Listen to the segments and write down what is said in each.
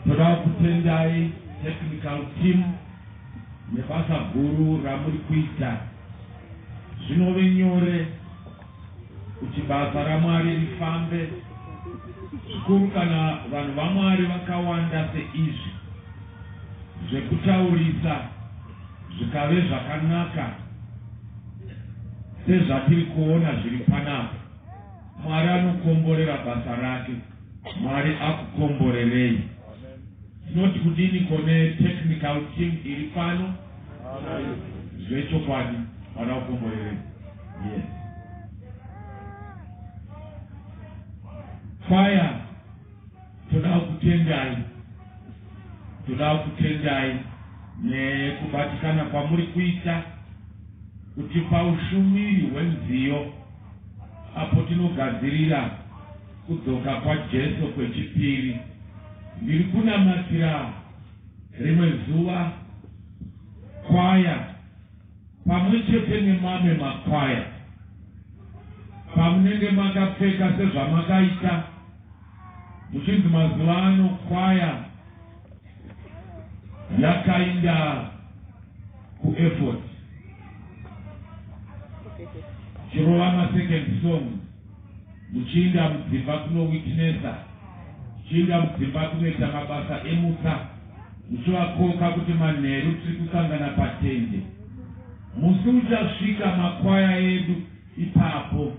Toda kutendai technical team nebasa guru ramuri kuita. Zvinove nyore kuti basa raMwari rifambe, zvikuru kana vanhu vaMwari vakawanda seizvi. Zvekutaurisa zvikave zvakanaka sezvatiri kuona zviri panapa. Mwari anokomborera basa rake. Mwari akukomborerei. Tinoti kudini ko ne technical team iri pano? Zvechokwadi Mwari akukomborerei. Yes. Choir toda kukutendai. Toda kukutendai nekubatikana kwamuri kuita kutipa ushumiri hwenziyo apo tinogadzirira Kudzoka kwaJesu kwechipiri. Ndiri kunamatira rimwe zuva kwaya pamwe chete nemamwe makwaya pamunenge makapfeka sezvamakaita muchinzi mazuva ano kwaya yakainda kueffort chirova masecond songs Muchiinda mudzimba kunowitnessa, muchiinda mudzimba kunoita mabasa emutsa, muchivakoka kuti manheru tiri kusangana patende. Musi uchasvika makwaya edu ipapo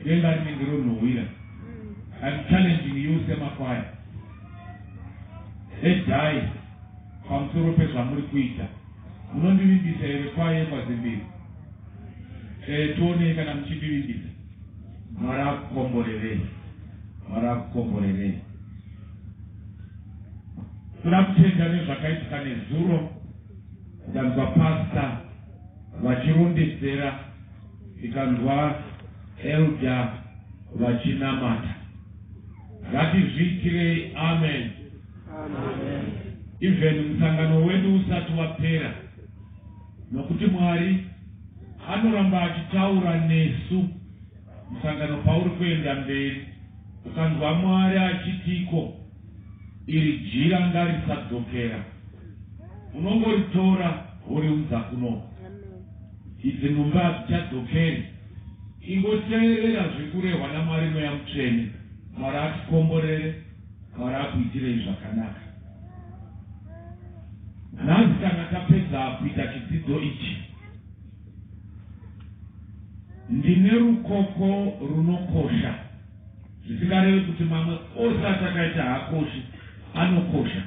denga rinenge ronhuhwira. I'm challenging you semakwaya edai pamusoro pezvamuri kuita. Munondivimbisa here kwaya yekwaZimbiri? Eh, tionei kana muchindivimbisa. Mwari akukomborerei. Mwari akukomborerei. Toda kutenda nezvakaitika nezuro. Ndikanzwa pastor vachirondedzera, ndikanzwa elder vachinamata. Ngatizviitirei amen. Amen. Even musangano wedu usati wapera, nokuti Mwari anoramba achitaura nesu musangano pauri kuenda mberi. Ukanzwa Mwari achitiko iri jira ngarisadzokera, unongoritora woriunza kunoku. Idzi nhumbi hadzichadzokeri. Ingoteerera zviri kurehwa naMwari Mweya Mutsvene. Mwari atikomborere. Mwari akuitirei zvakanaka. Nhasi kana tapedza kuita chidzidzo ichi, ndine rukoko runokosha, zvisingarevi kuti mamwe ose atakaita haakoshi, anokosha.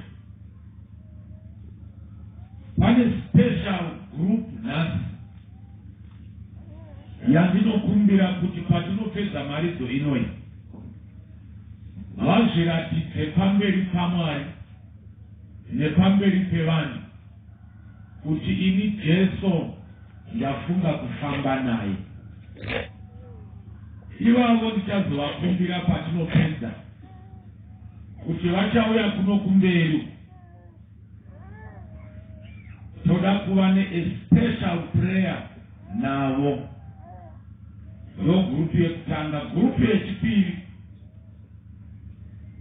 Pane special group nhasi yandinokumbira kuti patinopedza mharidzo inoyi, Vazviratidze pamberi paMwari nepamberi pevanhu kuti ini Jesu ndafunga kufamba naye. Ivavo ndichazovakumbira patinopedza kuti vachauya kuno kumberi. Toda kuva ne a special prayer navo. Ndo group yekutanga. Group yechipiri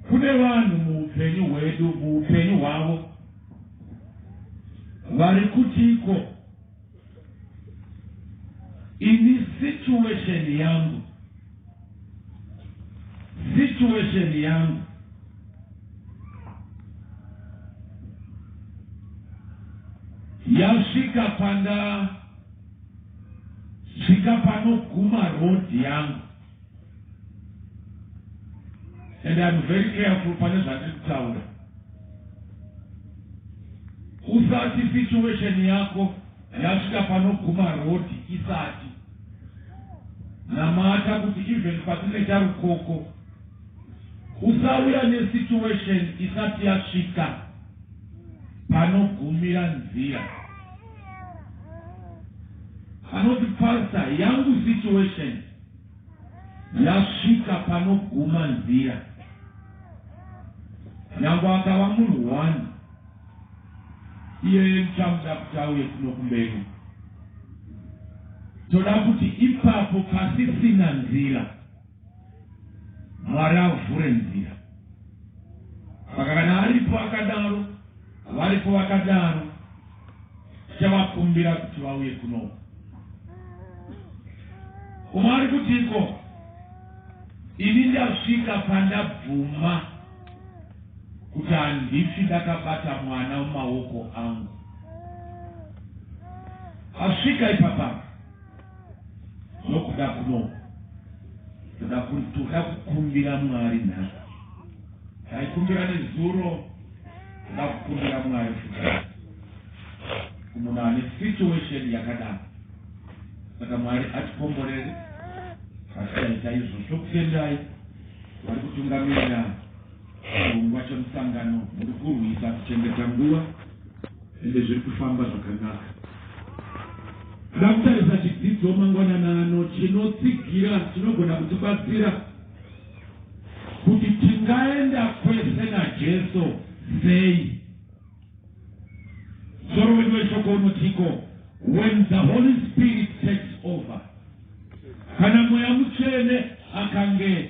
kune vanhu muupenyu hwedu, muupenyu hwavo vari kutiko ini situation yangu situation yangu yasvika panda svika panoguma road yangu and I'm very careful pane zvandiri kutaura. Usati situation yako yasvika panoguma road isati. Namata kuti even patinoita rukoko usauya nesituation isati yasvika panogumira nzira. Anoti pastor yangu situation yasvika panoguma nzira. Nyangwe akava munhu one iyeye ndichamuda kuti auye kuno kumberi uku. Toda kuti ipapo pasisina nzira Mwari avhure nzira. Saka kana aripo akadaro. Varipo vakadaro, tichavakumbira kuti vauye kuno. Umwe ari kutiko, ini ndasvika pandabvuma kuti handifi ndakabata mwana mumaoko angu. Asvika ipapa nokuda kuno toda toda kukumbira Mwari nhasi. Taikumbira nezuro, toda kukumbira Mwari futi kumunhu ane situation yakadaro. Saka Mwari atikomborere patichaita izvozvo. Tokutendai vari kutungamirira chirongwa chemusangano, muri kurwisa kuchengeta nguva ende zviri kufamba zvakanaka. Toda kutarisa chidzidzo mangwanana ano chinotsigira, chinogona kutibatsira kuti tingaenda kwese naJesu sei. Musoro wedu weshoko unotiko When the Holy Spirit Takes Over. Kana Mweya Mutsvene akange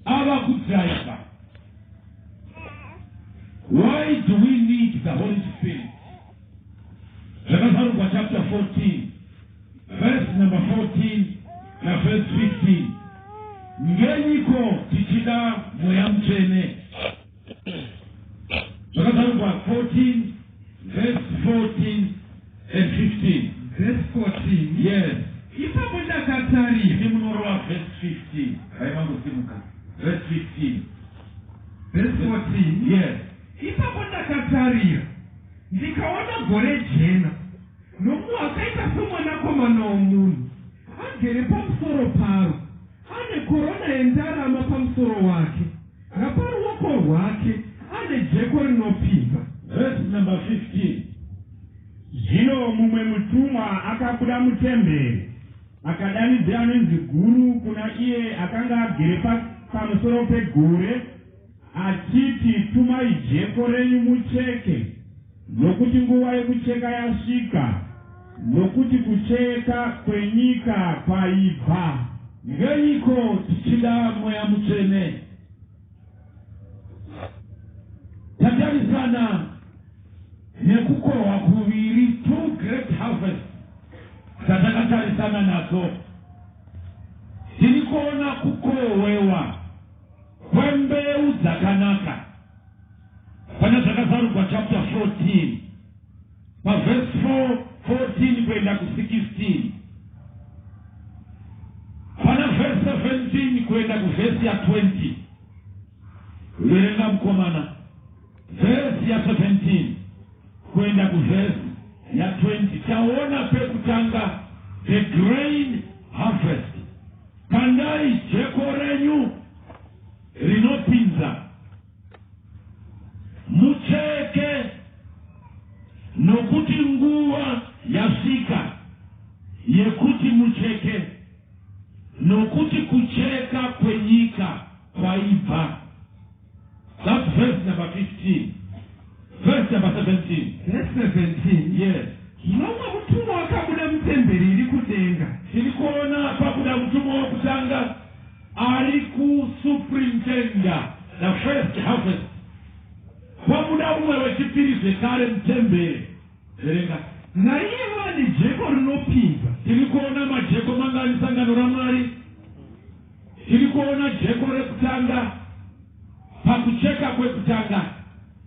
ava kudhiraivha. Why do we need the Holy Spirit? Zvakazarurwa chapter 14 verse number 14 na verse 15. Ngenyiko tichida Mweya Mutsvene? Zvakazarurwa 14 verse 14 and 15. Verse 14. Yes. Ipapo ndakatarira. Imi munorova verse 15. Dai mangosimuka. Verse 15. Verse 14. Yes. Ipapo ndakatarira, ndikaona gore jena, nomumwe akaita somwanakomana womunhu, agere pamusoro paro, ane korona yendarama pamusoro wake, naparuoko rwake ane jeko rinopinza. Verse number 15. Zvino mumwe mutumwa akabuda mutemberi, akadanidzira nenzwi guru kuna iye akanga agere pamusoro pegore, achiti, Tumai jeko renyu mucheke, nokuti nguva yokucheka yasvika, nokuti kucheka kwenyika kwaibva. Ngeiko tichida Mweya Mutsvene? Tatarisana nekukohwa kuviri, two great harvests dzatakatarisana nadzo. Tiri kuona kukohwewa kwembeu dzakanaka pana Zvakazarurwa chapter 14 pavhesi 4 14 kuenda ku16, pana vhesi 17 kuenda kuvhesi ya20. Verenga mukomana, vhesi ya17 kuenda kuvhesi ya20. Taona pekutanga the grain harvest. Kandai jeko renyu rinopinza mucheke, nokuti nguva yasvika yekuti mucheke, nokuti kucheka kwenyika kwaibva. That's verse number 15. Verse number 17. Verse 17. Yes. Zvino mutumwa akabuda mutemberi iri kudenga. Tiri kuona pabuda mutumwa wokutanga ari kusuprintenda the first harvest. Kwabuda umwe wechipiri zvekare mutemberi. Verenga. Naiye ane jeko rinopinza. Tiri kuona majeko mangani, sangano raMwari? Tiri kuona jeko rekutanga pakucheka kwekutanga,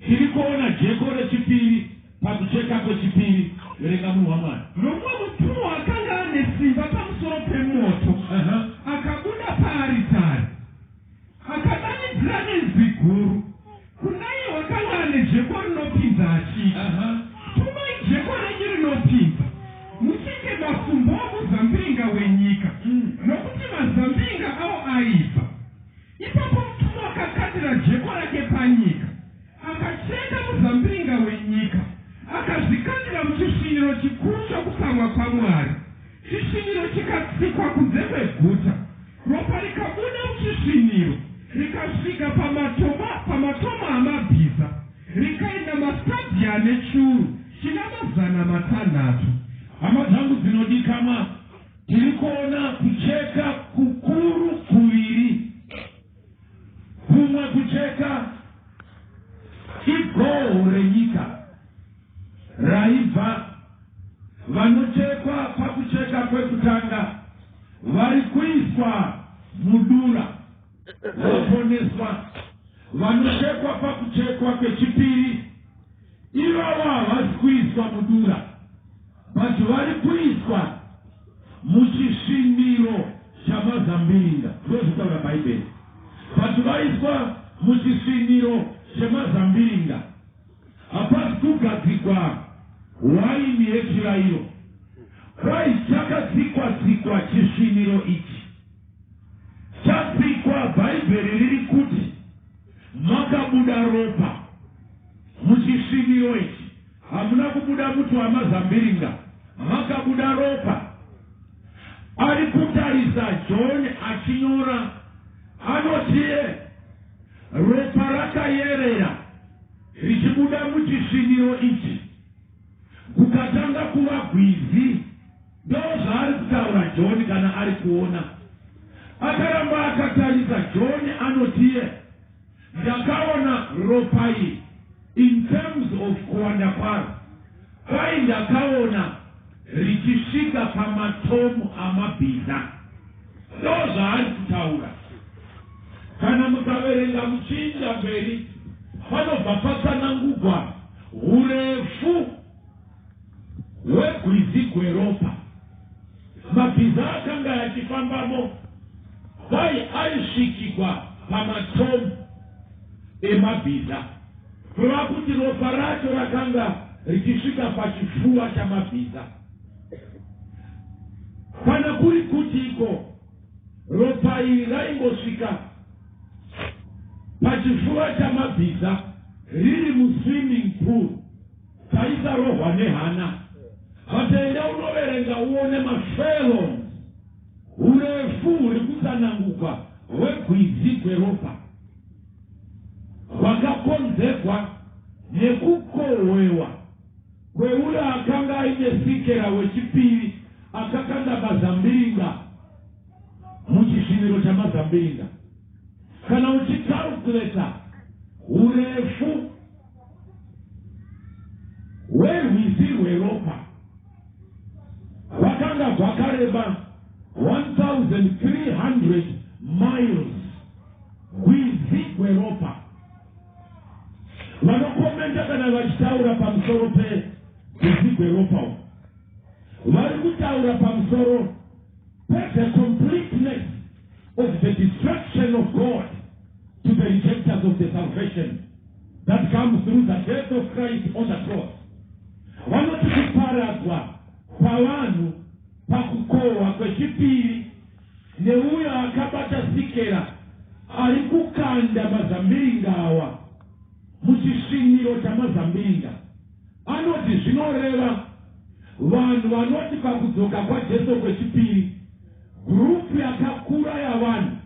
tiri kuona jeko rechipiri pakucheka kwechipiri. Verenga, munhu waMwari. Nomumwe mutumwa akanga ane simba pamusoro pemoto akabuda paaritari, akadanidzira nenzwi guru kuna iye wakanga ane jeko rinopinza achiti, "Tumai jeko renyu rinopinza, mucheke masumbu omuzambiringa wenyika, nokuti mazambiringa awo aibva." Ipapo mutumwa akakandira jeko rake panyika, akacheka muzambiringa wenyika, akazvikandira muchisviniro chikuru chokutsamwa kwaMwari. Chisviniro chikatsikwa kunze kweguta, ropa rikabuda muchisviniro, rikasvika pamatoma amabhiza, rikaenda mastadhiya ane 1600. Hama dzangu dzinodikanwa, tiri kuona kucheka kukuru kuviri. Kumwe kucheka igoho renyika. Taibva vanochekwa pakucheka kwekutanga vari kuiswa mudura vaponeswa. Vanochekwa pakuchekwa kwechipiri ivavo havasi kuiswa mudura but vari kuiswa muchisviniro chamazambiringa. Ndozvitaura Bhaibheri. But vaiswa muchisviniro chemazambiringa. Hapasi kugadzikwa waini yechirairo. Kwai chakatsikwa-tsikwa chisviniro ichi. Chatsikwa Bhaibheri riri kuti makabuda ropa. Muchisviniro ichi hamuna kubuda muti wamazambiringa, makabuda ropa. Ari kutarisa John achinyora anotiye ropa rakayerera richibuda muchisviniro ichi kukatanga kuva gwizi. Ndozvaari kutaura John kana ari kuona. Akaramba akatarisa John anotiye ndakaona ropa iri in terms of kuwanda kwaro kwai ndakaona richisvika pamatomu amabhiza. Ndozvaari kutaura. Kana mukaverenga muchiinda mberi panobva patsanangugwa hurefu hwegwizi gweropa. Mabhiza akanga achifambamo kwai aisvikigwa pamatomu emabhiza kureva kuti ropa racho rakanga richisvika pachifuva chamabhiza. Kana kuri kuti iko ropa iri raingosvika pachifuva chamabhiza riri muswimming pool taisarohwa nehana. But enda unoverenga uone mafurlongs, hurefu huri kutsanangugwa hwegwizi gweropa hwakakonzegwa nekukohwewa kweuyo akanga aine sikera wechipiri akakanda mazambiringa muchisviniro chamazambiringa. Kana uchicalculata hurefu hwerwizi rweropa hwakanga hwakareba 1300 miles rwizi gweropa. Vanokomenta kana vachitaura pamusoro perwizi gweropa uku vari kutaura pamusoro pe-the completeness of the destruction of God to the rejectors of the salvation that comes through the death of Christ on the cross. Vanoti kuparadzwa kwavanhu pakukohwa kwechipiri neuyo akabata sikera ari kukanda mazambiringa awa muchisviniro chamazambiringa. Anoti zvinoreva vanhu vanoti pakudzoka kwaJesu kwechipiri gurupu yakakura yavanhu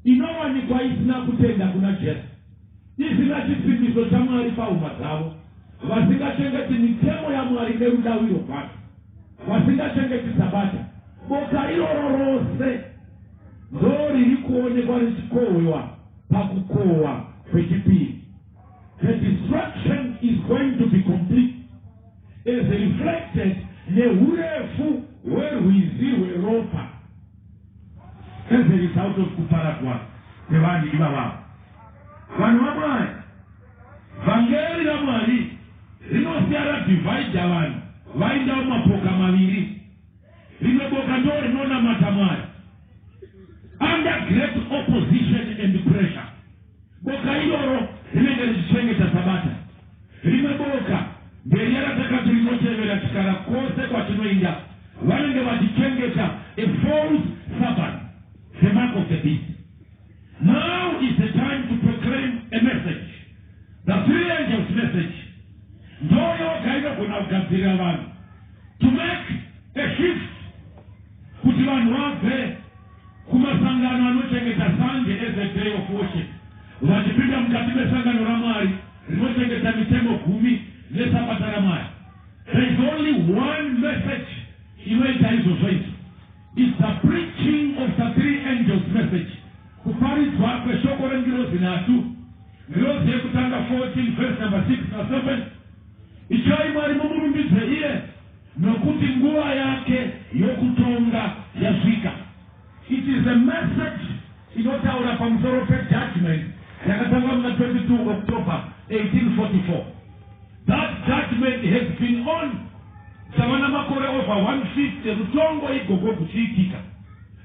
inowanikwa isina kutenda kuna Jesu, isina chisimbiso chaMwari pahuma dzavo, vasingachengeti mitemo yaMwari nerudawiro rwake, vasingachengeti Sabata. Boka iroro rose ndo riri kuonekwa richikohwewa pakukohwa kwechipiri. The destruction is going to be complete as reflected nehurefu hwerwizi rweropa as a result of kuparadzwa kwevanhu ivavavo. Vanhu vaMwari, vhangeri raMwari rinosiya radivhaidha vanhu vainda mumapoka maviri. Rimwe boka ndo rinonamata Mwari under great opposition and pressure. Boka iroro rinenge richichengeta Sabata. Rimwe boka nderiya ratakati rinotevera chikara kwose kwatinoinda, vanenge vachichengeta a false Sabbath, the mark of the beast. Now is the time to proclaim a message, the three angels message. Ndoyoga inogona kugadzirira vanhu to make a shift kuti vanhu vabve kumasangano anochengeta Sunday as a day of worship vachipinda mukati mesangano raMwari rinochengeta mitemo gumi nesabata raMwari. There is only one message inoita izvozvo izvo. It's the preaching of the three angels message, kuparidzwa kweshoko rengirozi nhatu. Ngirozi yekutanga 14 verse number 6 na7. Ityai Mwari mumurumbidze iye, nokuti nguva yake yokutonga yasvika. It is a message inotaura pamusoro pejudgment yakatanga muna 22 October 1844. That judgment has been on tava namakore over 150 rutongo igogo kuchiitika.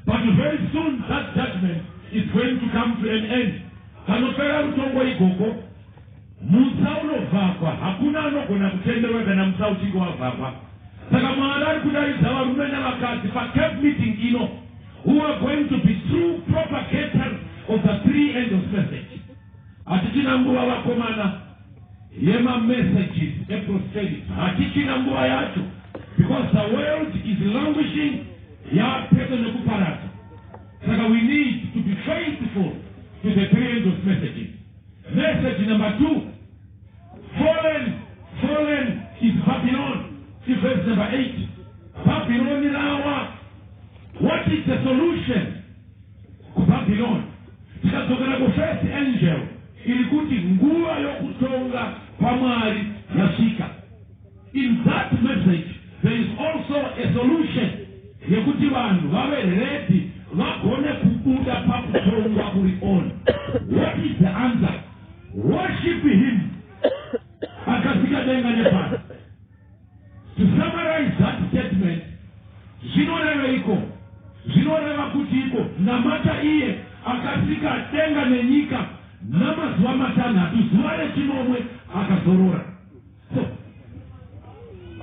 But very soon that judgment is going to come to an end. Panopera rutongo igogo, mutsa unovhagwa, hakuna anogona kutenderwa kana mutsa uchinge wavhagwa. Saka Mwari ari kudaidza varume nevakadzi pacamp meeting ino who are going to be true propagators of the three angels message. Hatichina nguva, vakomana, yemamessages eprosperity. Hatichina nguva yacho because the world is languishing, yapedo nekuparadzwa. Saka we need to be faithful to the three angels messages. Message number two, fallen, fallen is Babylon. See verse number 8. Babylon rawa. What is the solution kuBabylon? Tikadzokera kufirst angel iri kuti nguva yokutonga kwaMwari yasvika. In that message there is also a solution yekuti vanhu vave ready, vagone kubuda pakutongwa kuri on. What is the answer? Worship him akasika denga nepasi. To summarize that statement, zvinoreveiko? Zvinoreva kuti iko namata iye akasika denga nenyika namazuva 6, zuva rechinomwe akazorora. So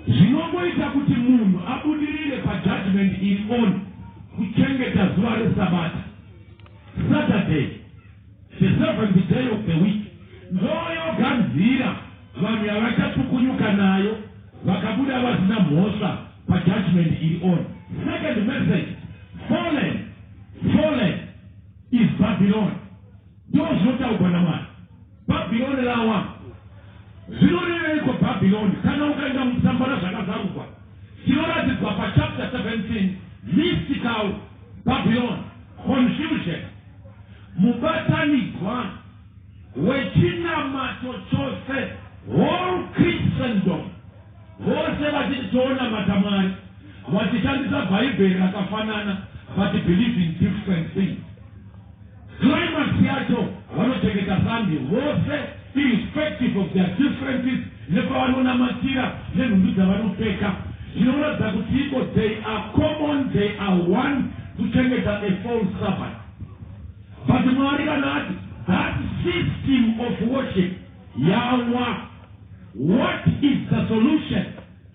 zvinongoita kuti munhu abudirire pajudgment iri on kuchengeta zuva reSabata, Saturday, the seventh day of the week. Ndoyoga nzira vanhu yavachapukunyuka nayo vakabuda vasina mhosva pajudgment iri on. Second message, fallen, fallen is Babylon. Ndo zvinotaurwa naMwari, Bhabhironi rawa. Zvinoreveiko Bhabhironi? Kana ukaenda mutsamba raZvakazarurwa, tinoratidzwa pachapter 17 mystical Babylon, confusion, mubatanidzwa wechinamato chose, whole Christendom, vose vachiti toonamata Mwari, vachishandisa Bhaibheri rakafanana but believing different things. Climax yacho, vanochengeta Sunday vose irrespective of their differences nepavanonamatira nenhumbi dzavanopfeka. Zvinoratidza kuti iko they are common, they are one kuchengeta a false Sabbath. But Mwari kana ati that system of worship yawa, what is the solution?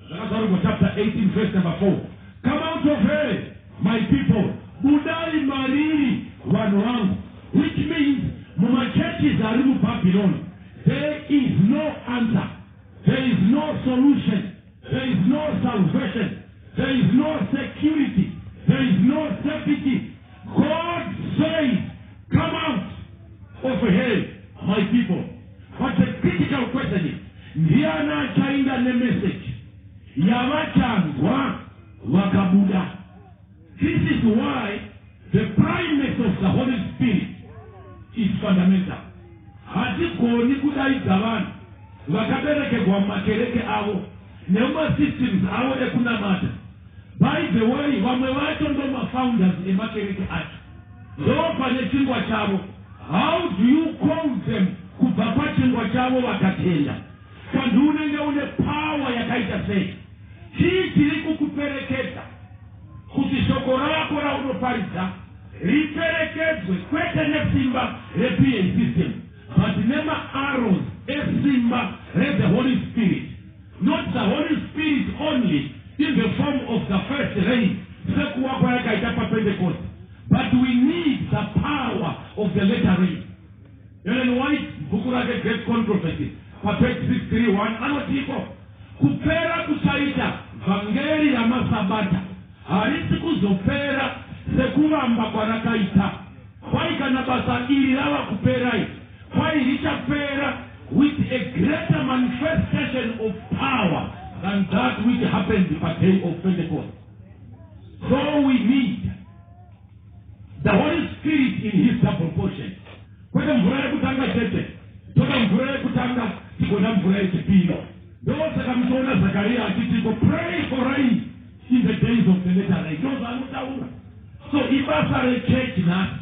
Zvakazarurwa chapter 18 verse number 4, "Come out of her, my people," budai mariri, vanhu vangu, which means mumachurches ari muBabylon there is no answer, there is no solution, there is no salvation, there is no security, there is no safety. God says, "Come out of her, my people." But the critical question is, ndiani achainda nemessage yavachanzwa vakabuda? This is why the primacy of the Holy Spirit is fundamental. Hatigoni kudaidza vanhu vakaberekerwa mumakereke avo nemumasystems avo ekunamata. By the way, vamwe vacho ndo mafounders emakereke acho, ndo pane chingwa chavo. How do you call them kubva pachingwa chavo vakatenda? Kandi unenge une power yakaita sei? Chii chiri kukuperekedza kuti shoko rako raunoparidza riperekedzwe kwete nesimba rePA system but nemaarrows esimba rethe Holy Spirit? Not the Holy Spirit only in the form of the first rain sekuwa kwayakaita paPentecost, but we need the power of the latter rain. Ellen White, bhuku rake Great Controversy, papage 631, anotiko kupera kuchaita vhangeri ramasabata harisi kuzopera sekuvamba kwarakaita. Kwai kana basa iri rava kuperai, kwai richapera with a greater manifestation of power than that which happened paday of Pentecost. So we need the Holy Spirit in his double portion, kwete mvura yekutanga chete. Toda mvura yekutanga, tigoda mvura yechipiri. Ndosaka muchiona Zakariya achitiko, "Pray for rain in the days of the latter rain." Ndozvaanotaura. So ibasa rechechi nhasi,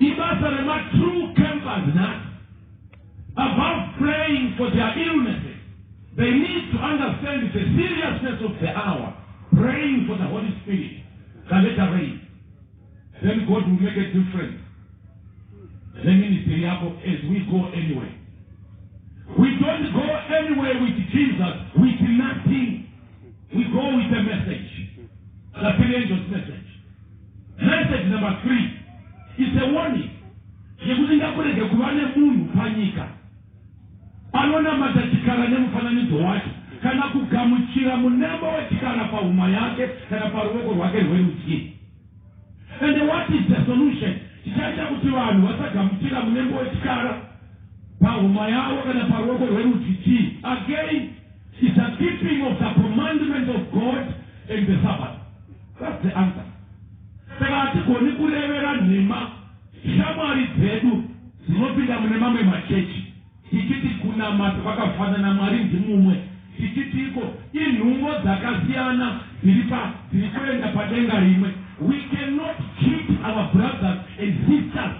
ibasa rematrue campers nhasi. Above praying for their illnesses, they need to understand the seriousness of the hour, praying for the Holy Spirit, the latter rain. Then God will make a difference neministry yako. As we go anywhere, we don't go anywhere with Jesus with nothing. We go with a message, the three angels' message. Message number three is a warning yekuti ngakurege kuva nemunhu panyika anonamata chikara nemufananidzo wacho, kana kugamuchira munembo wechikara pahuma yake kana paruoko rwake rwerudyi. And what is the solution chichaita kuti vanhu vasagamuchira munembo wechikara pahuma yavo kana paruoko rwerudyi? Chii? Again, is the keeping of the commandment of God and the Sabbath. That's the answer. Saka hatigoni kurevera nhema shamwari dzedu dzinopinda mune mamwe machechi tichiti kunamata kwakafanana, Mwari ndimumwe, tichitiko inhungo dzakasiyana dziri pa dziri kuenda padenga rimwe. We cannot cheat our brothers and sisters,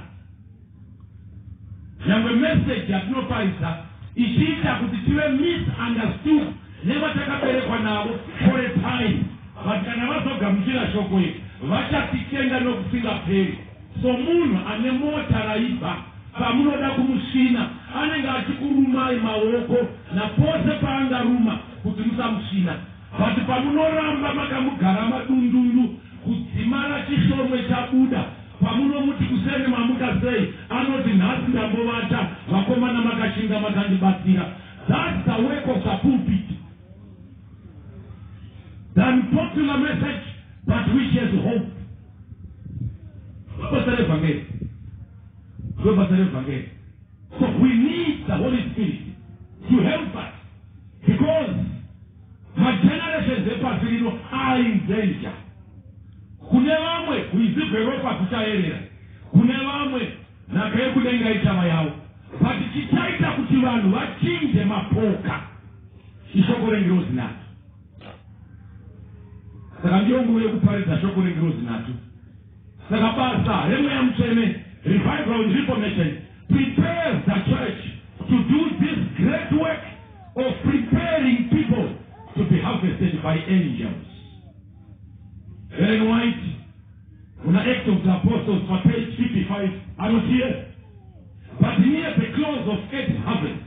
nyangwe message yatinoparidza ichiita kuti tive misunderstood nevatakaberekwa navo for a time, but kana vazogamuchira shoko iri, vachatitenda nokusingaperi. Somunhu ane mota raibva, pamunoda kumusvina, anenge achikurumai maoko napose paangaruma kuti musamusvina, but pamunoramba makamugara madundundu kudzimara chishomwe chabuda, pamunomuti, "Kuseni mamuka sei?" anoti, "Nhasi ndambovata, vakomana makashinga makandibatsira." That's the work of the pulpit, the unpopular message but which has hope. Basa revhangeri, ndobasa revhangeri. So we need the Holy Spirit to help us because magenerations epasi rino are in danger. Kune vamwe rwizi rweropa kuchayerera, kune vamwe nhaka yekudenga ichava yavo, but chichaita kuti vanhu vachinje mapoka ishoko rengirozi nhatu. Saka ndiyo nguva yekuparidza shoko rengirozi nhatu. Saka basa remweya mutsvene, revival and reformation, prepares the church to do this great work of preparing people to be harvested by angels. Ellen White kuna Acts of the Apostles papage 55 anoti, "But near the close of earth's harvest,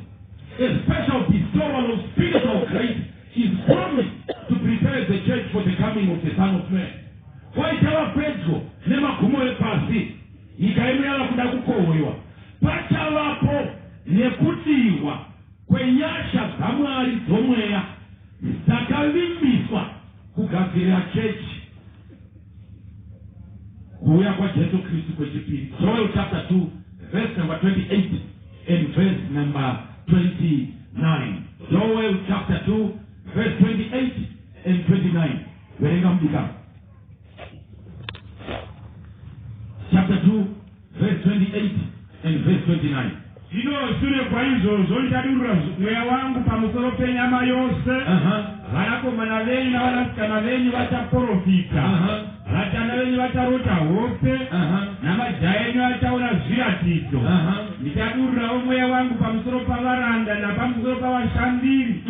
a special bestowal of spiritual grace is promised to prepare the church for the coming of the Son of Man." Kwaichava pedyo nemagumo epasi, nyika ino yava kuda kukohwewa, pachavapo nekudiwa kwenyasha dzaMwari dzomweya dzakavimbiswa kugadzirira chechi kuuya kwaJesu Kristu kwechipiri. Joel chapter 2 verse number 28 and verse number 29. Joel chapter 2 verse 28 and 29. Verenga mudikano. Chapter 2 verse 28 and verse 29. Zvino shure kwaizvozvo ndichadurura mweya wangu pamusoro penyama yose. Vanakomana venyu navanasikana venyu vachaprofita, vatana venyu vacharota hope, namajaya enyu achaona zviratidzo. Ndichadururawo mweya wangu pamusoro pavaranda napamusoro pavashandiri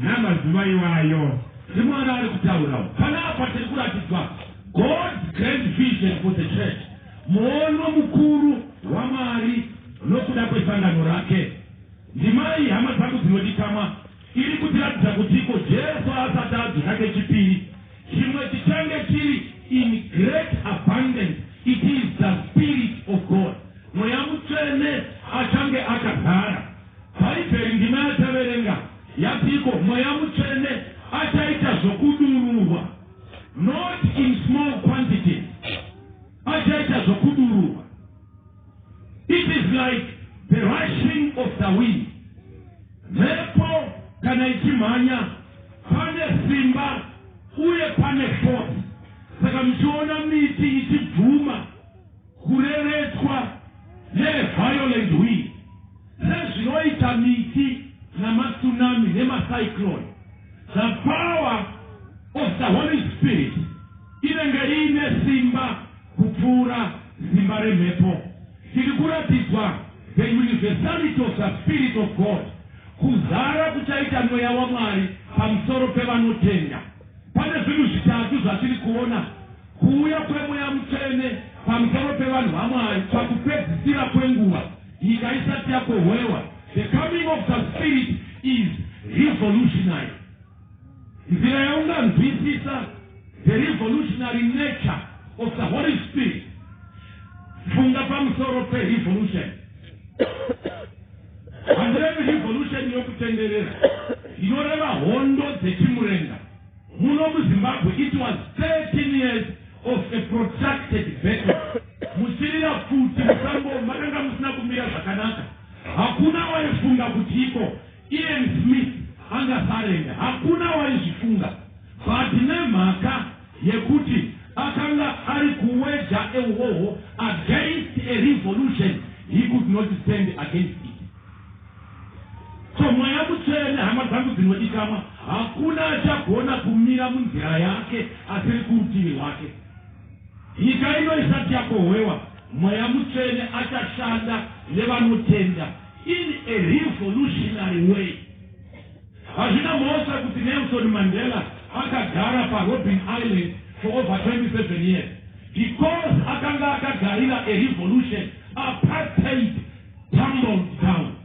namazuva iwayo. NdiMwari ari kutaurawo panapa. Tiri kuratidzwa God's great vision for the church, muono mukuru waMwari nokuda kwesangano rake. Ndimai, hama dzangu dzinodikamwa, iri kutiratidza kuti iko Jesu asati adzoka kechipiri, chimwe chichange chiri in great abundance, it is the Spirit of God. Mweya Mutsvene achange akazara. Bhaibheri ndima yataverenga yatiko Mweya Mutsvene achaita zvokudururwa, not in small quantities, achaita zvokudururwa. It is like the rushing of the wind. Mhepo kana ichimhanya, pane simba uye pane force. Saka muchiona miti ichibvuma kureretswa neviolent wind, sezvinoita miti. namatsunami nemacyclone. The power of the Holy Spirit inenge iine simba kupfuura simba remhepo. Tiri kuratidzwa the universality of the Spirit of God, kuzara kuchaita Mweya waMwari pamusoro pevanotenda. Pane zvinhu zvitatu zvatiri kuona, kuuya kweMweya Mutsvene pamusoro pevanhu vaMwari pakupedzisira kwenguva, nyika isati yakohwewa. The coming of the Spirit is revolutionary. Nzira yaunganzwisisa the revolutionary nature of the Holy Spirit, funga pamusoro perevolution. Handirevi revolution yokutenderera, inoreva hondo dzechimurenga. Muno muZimbabwe it was 13 years of a protracted battle. Muchirira pfuti musango makanga musina kumira zvakanaka. Hakuna waifunga kuti iko Ian Smith angasarenda. Hakuna waizvifunga. But nemhaka yekuti akanga ari kuweja a war against a revolution, he could not stand against it. So Mweya Mutsvene, hama dzangu dzinodikamwa, hakuna achagona kumira munzira yake asiri kurutivi rwake. Nyika ino isati yakohwewa, Mweya Mutsvene achashanda nevanotenda in a revolutionary way. Hazvina mhosva kuti Nelson Mandela akagara paRobben Island for over 27 years, because akanga akagarira a revolution. Apartheid tumbled down.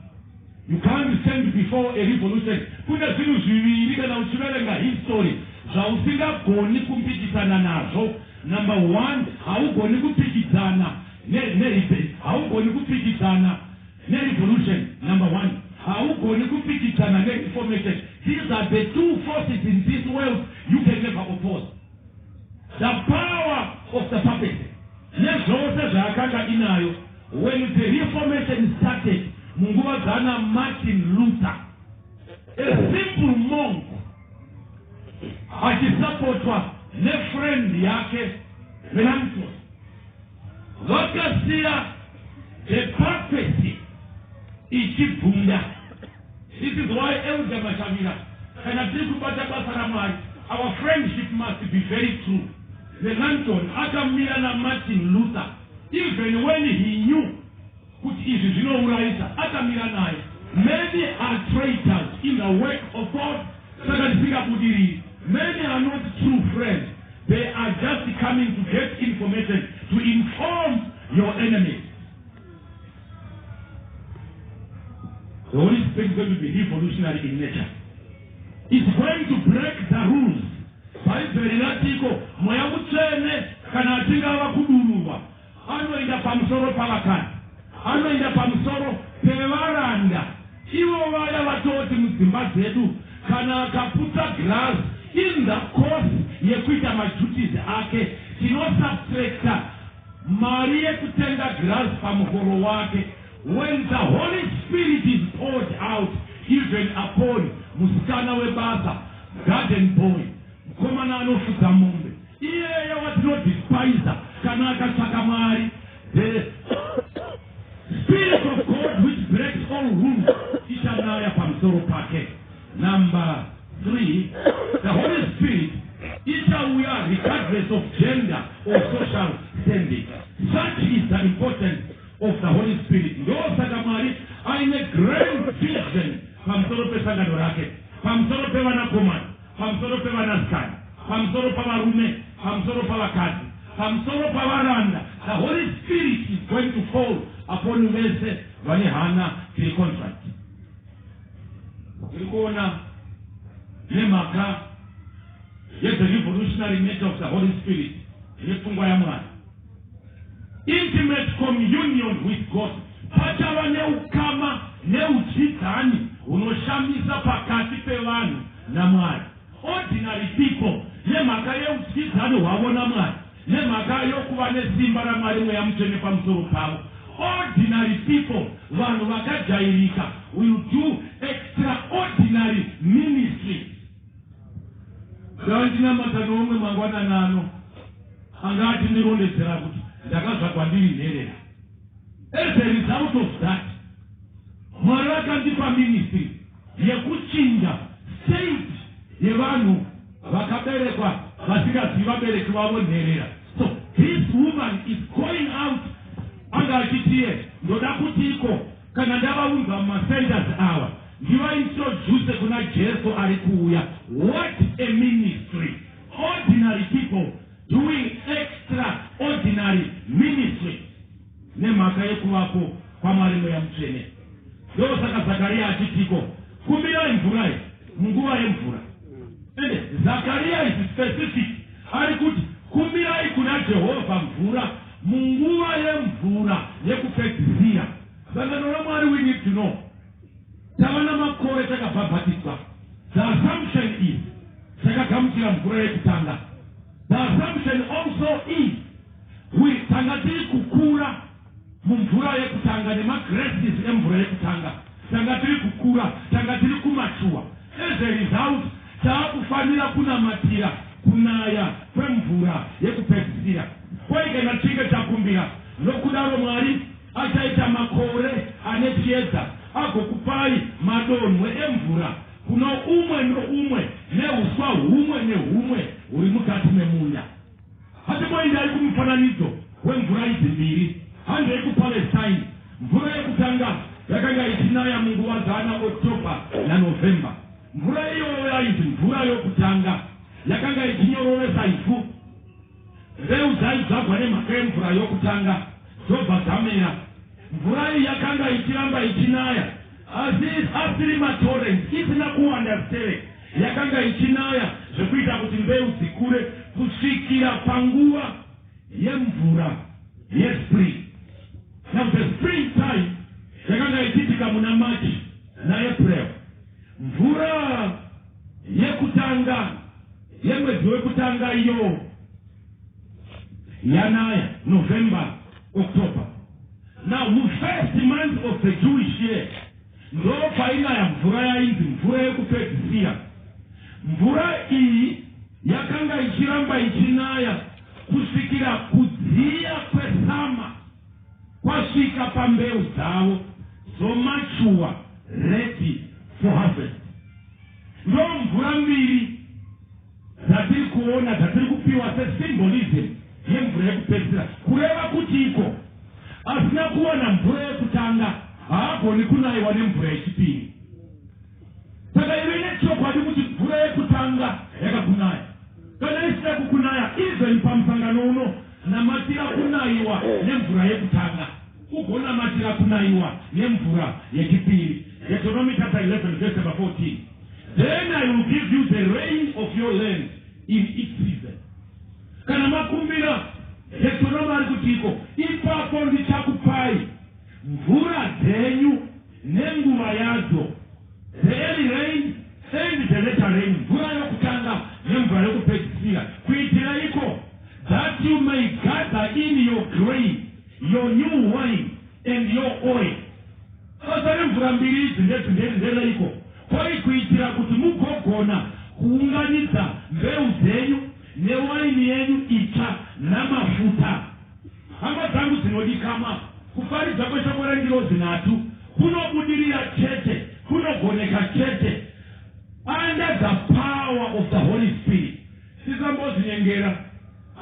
You can't stand before a revolution. Kune zvinhu zviviri kana uchiverenga history zvausingagoni kupikisana nazvo. Number one, haugoni kupikidzana haugoni kupikidzana nerevolution. Number one, haugoni kupikidzana nereformation. These are the two forces in this world you can never oppose. The power of the papacy nezvose zvaakanga inayo, when the Reformation started munguva dzana Martin Luther, a simple monk achisapotwa nefriend yake Melanchthon, vakasiya the papacy ichibvunda. This is why, Elder Mashavira, kana tiri kubata basa raMwari, our friendship must be very true. Melanchthon akamira naMartin Luther even when he knew kuti izvi zvinourayisa. Akamira naye. Many are traitors in the work of God, saka tisingabudiriri. Many are not true friends. They are just coming to get information to inform your enemies. The Holy Spirit is going to be revolutionary in nature. It's going to break the rules. Bhaibheri ratiko Mweya Mutsvene kana achinge ava kudururwa anoenda pamusoro pavakadzi, anoenda pamusoro pevaranda, ivo vaya vatoti mudzimba dzedu kana akaputsa girazi in the course yekuita maduties ake, tinosubtracta mari yekutenga girazi pamuhoro wake. When the Holy Spirit is poured out even upon musikana webasa, garden boy, mukomana anofudza mombe iyeye watinodespisa, kana akatsvaka Mwari, the Spirit of God which breaks all rules ichanaya pamusoro pake. Number three, the Holy Spirit ichauya regardless of gender or social standing. Such is the importance of the Holy Spirit. Ndosaka Mwari aine grand vision pamusoro pesangano rake, pamusoro pevanakomana, pamusoro pevanasikana, pamusoro pavarume, pamusoro pavakadzi, pamusoro pavaranda. The Holy Spirit is going to fall upon vese vane hana dziri contrite. Tiri kuona nemhaka yethe revolutionary nature of the Holy Spirit nepfungwa yaMwari, intimate communion with God. Pachava neukama neudyidzani hunoshamisa pakati pevanhu naMwari. Ordinary people, nemhaka yeudyidzani hwavo naMwari, nemhaka yokuva nesimba raMwari Mweya Mutsvene pamusoro pavo, ordinary people, vanhu vakajairika, will do extraordinary ministry. Ndava ndinamata noumwe mangwanani ano anga achindirondedzera kuti ndakazvagwa ndiri nherera. As a result of that, Mwari vakandipa ministry. yekuchinja state yevanhu vakaberekwa vasingazivi vabereki vavo, nherera. So this woman is going out, anga achitiye, "Ndoda kuti iko kana ndavaunza mumacenters ava, ndivaintroduce kuna Jesu ari kuuya." What a ministry! Ordinary people doing extraordinary ministry nemhaka yekuvapo kwaMwari Mweya Mutsvene. Ndosaka Zakariya achitiko, "Kumbirai mvura iyi munguva yemvura." Ende Zakariya is specific, ari kuti, "Kumbirai kuna Jehovha mvura munguva yemvura yekupedzisira." Sangano raMwari, we need to know, tava namakore takabhabhatidzwa. The assumption is takagamuchira mvura yekutanga. The assumption also is we tanga tiri kukura mumvura yekutanga nemagraces emvura yekutanga. Tanga tiri kukura, tanga tiri kumature. As a result, taakufanira kunamatira kunaya kwemvura yekupedzisira. Kwai kana tichinge takumbira nokudaro, Mwari achaita makore ane chiedza, agokupai madonhwe emvura kuno umwe noumwe neuswa humwe nehumwe huri mukati memunda. Hatimboendai kumufananidzo wemvura idzi mbiri. Handei kuPalestine. Mvura yekutanga yakanga ichinaya munguva dzana October naNovember. Mvura iyoyo yainzi mvura yokutanga, yakanga ichinyorovesa ivhu. Mbeu dzaidzvagwa nemhaka yemvura yokutanga, dzobva dzamera. Mvura iyi yakanga ichiramba ichinaya, asi asiri matorrents, isina kuwanda sterek. Yakanga ichinaya zvekuita kuti mbeu dzikure kusvikira panguva yemvura yespring. Now, the spring time yakanga ichiitika muna March naApril. Mvura yekutanga yemwedzi wekutanga iyo yanaya November, October. Now, mufirst month of the Jewish year ndo painaya mvura yainzi mvura yekupedzisira. Mvura iyi yakanga ichiramba ichinaya kusvikira kudziya kwesummer kwasvika pambeu dzavo, dzomature, ready for harvest. Ndo mvura mbiri dzatiri kuona, dzatiri kupiwa sesymbolism yemvura yekupedzisira. Kureva kuti iko asina kuwana mvura yekutanga haagoni kunayiwa nemvura yechipiri. Saka ive nechokwadi kuti mvura yekutanga yakakunaya. Kana isina kukunaya, even pamusangano uno, namatira kunayiwa nemvura yekutanga, ugonamatira kunayiwa nemvura yechipiri. Deuteronomy chapter 11 verse number 14: "Then I will give you the rain of your land in its season." Kana makumbira, Deuteronomy ari kutiko, "Ipapo ndichakupai mvura dzenyu nenguva yadzo," the early rain and the later rain, mvura yokutanga nemvura yokupedzisira. Kuitira iko, "that you may gather in your grain, your new wine and your oil." Basa remvura mbiri idzi ndedzi ndereiko? Kwai kuitira kuti mugogona kuunganidza mbeu dzenyu newaini yenyu itsva namafuta. Hama dzangu dzinodikamwa, kuparidza kweshoko rengirozi nhatu kunobudirira chete, kunogoneka chete under the power of the Holy Spirit. Tisambozinyengera.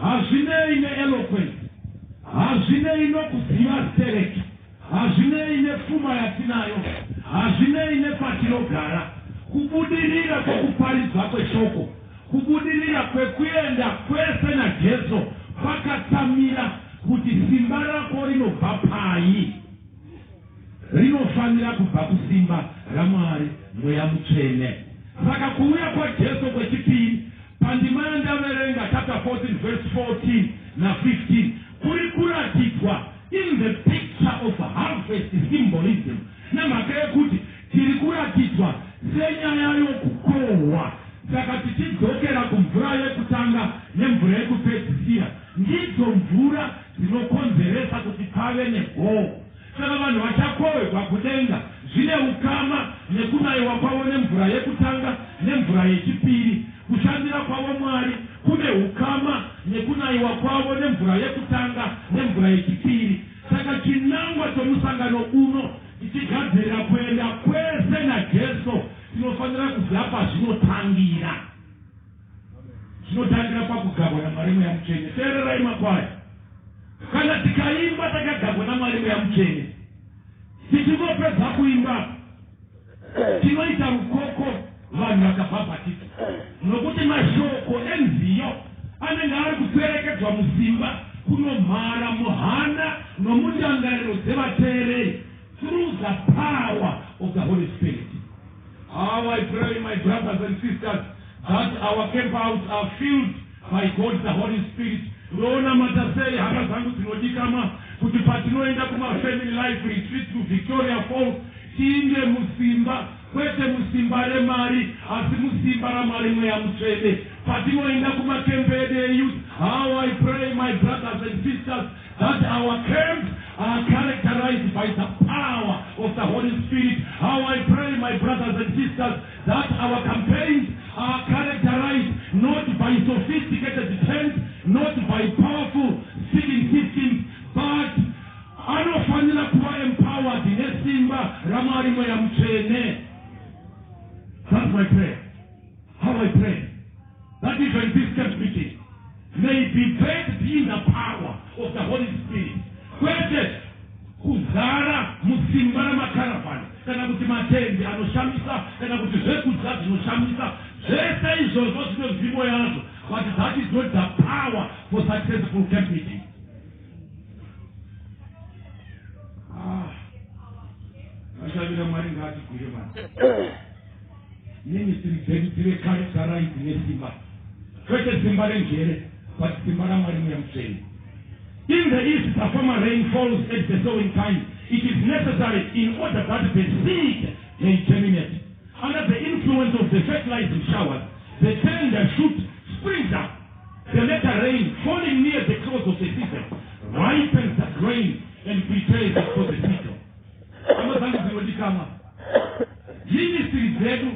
Hazvinei neeloquence, hazvinei nokuziva stereki, hazvinei nepfuma yatinayo, hazvinei nepatinogara. Kubudirira kwekuparidzwa kweshoko, kubudirira kwekuenda kwese naJesu kwakatsamira kuti simba rako rinobva pai. Rinofanira kubva kusimba raMwari Mweya Mutsvene. Saka kuuya kwaJesu kwechipiri, pandima yandaverenga, chapter 14 verse 14 na15, kuri kuratidzwa in the picture of harvest symbolism, nemhaka yekuti tiri kuratidzwa senyaya yokukohwa. Saka tichidzokera kumvura yekutanga nemvura yekupedzisira, ndidzo mvura dzinokonzeresa kuti pave negohwo. Saka vanhu vachakohwegwa kudenga zvine ukama nekunayiwa kwavo nemvura yekutanga nemvura yechipiri. Kushandira kwavo Mwari kune ukama nekunayiwa kwavo nemvura yekutanga nemvura yechipiri. Saka chinangwa chomusangano uno, tichigadzirira kuenda kwese naJesu. Tinofanira kuziva pazvinotangira. Zvinotangira pakugabwa naMwari Mweya Mutsvene. Teererai makwai. Kana tikaimba takagabwa naMwari Mweya Mutsvene, tichingopedza kuimba tinoita rukoko vanhu vakabhabhatidzwa, nokuti mashoko enziyo anenge ari kuperekedzwa musimba kunomhara muhana nomundangariro dzevateereri through the power of the Holy Spirit. How I pray, my brothers and sisters, that our campouts are filled by God the Holy Spirit. Ndonamata sei, hama dzangu dzinodikanwa, kuti patinoenda kumafamily life retreat kuVictoria Falls, tiinde musimba, kwete musimba remari, asi musimba raMwari Mweya Mutsvene. Patinoenda kumakembe edu eyouth, how I pray, my brothers and sisters, that our camps are characterized by the power of the Holy Spirit. How I pray, my brothers and sisters, that our campaigns are characterized not by sophisticated tents, not by powerful singing systems, but anofanira kuva empowered nesimba raMwari Mweya Mutsvene. That's my prayer. How I pray that even this camp meeting may be bathed in the power of the Holy Spirit, kwete kuzara musimba ramakaravhani kana kuti matendi anoshamisa kana kuti zvekudya zvinoshamisa. Zvese izvozvo zvine nzvimbo yazvo, but that is not the power for successful camp meeting. Ah, vashavira Mwari ngaatigwire vanhu. Ministry dzedu dzive characterized nesimba, kwete simba renjere, but simba raMwari Mweya Mutsvene. In the east, the former rain falls at the sowing time. It is necessary in order that the seed may germinate. Under the influence of the fertilizing showers, the tender shoot springs up. The latter rain, falling near the close of the season, ripens the grain and prepares it for the sickle. Hama dzangu dzinodikanwa, ministry dzedu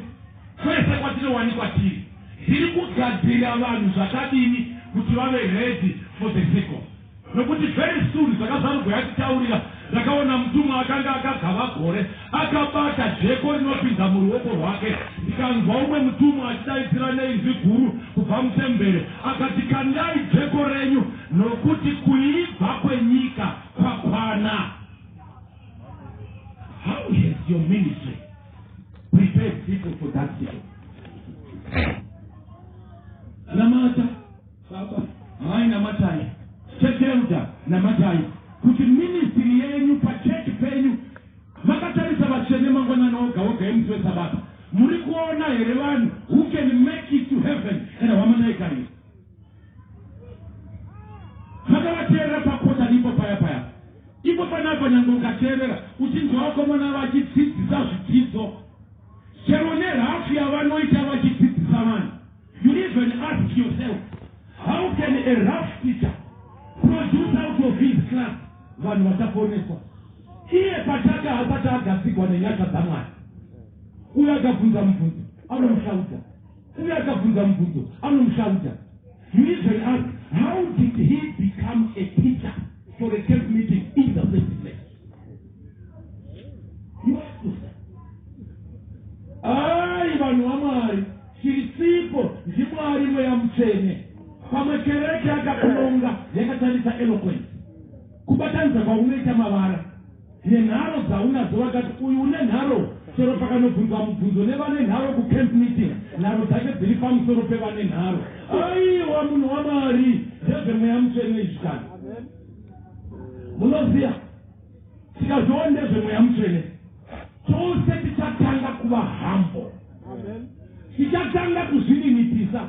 kwese kwatinowanikwa tiri, dziri kugadzirira vanhu zvakadini kuti vave ready for the sickle? Nokuti very soon, Zvakazarurwa yatitaurira, ndakaona mutumwa akanga akagava gore, akabata jeko rinopinza muruoko rwake. Ndikanzwa umwe mutumwa achidaidzira neinzwi guru kubva mutembere, akati, "Kandai jeko renyu, nokuti kuibva kwenyika kwakwana." How has your ministry prepared people for that sickle? Namata baba, mai, namatai. Church elder, namatai kuti ministry yenyu pachechi penyu, makatarisa vatsvene mangwanani oga oga emusi wesabata, muri kuona here vanhu who can make it to heaven kana hwamanda ikarira? Makavateerera pakota ipo paya paya ipo panapa, nyange ukateerera uchinzwa vakomana vachidzidzisa zvidzidzo, chero nerafu yavanoita vachidzidzisa vanhu, you even ask yourself, how can a rough teacher produce out of his class vanhu vachaponeswa, iye pachake hasati agadzigwa nenyasha dzaMwari? Uyo akabvunza mubvunzo anomushaudza, uyo akabvunza mubvunzo anomushaudza. You even ask, how did he become a teacher for a camp meeting in the first place? You ask yourself. Ai, vanhu vaMwari, chisipo ndiMwari Mweya Mutsvene. Pamwe kereke yakakunonga yakatarisa eloquence, kubatanidza kwaunoita mavara nenharo dzaunadzo, vakati uyu une nharo. Chero pakanobvunzwa mubvunzo nevane nharo kucamp meeting, nharo dzake dziri pamusoro pevane nharo. Aiwa, munhu waMwari, ndezvemweya Mutsvene izvi. Kana munoziva, tikazviona ndezvemweya Mutsvene, tose tichatanga kuva humble, tichatanga kuzvininipisa,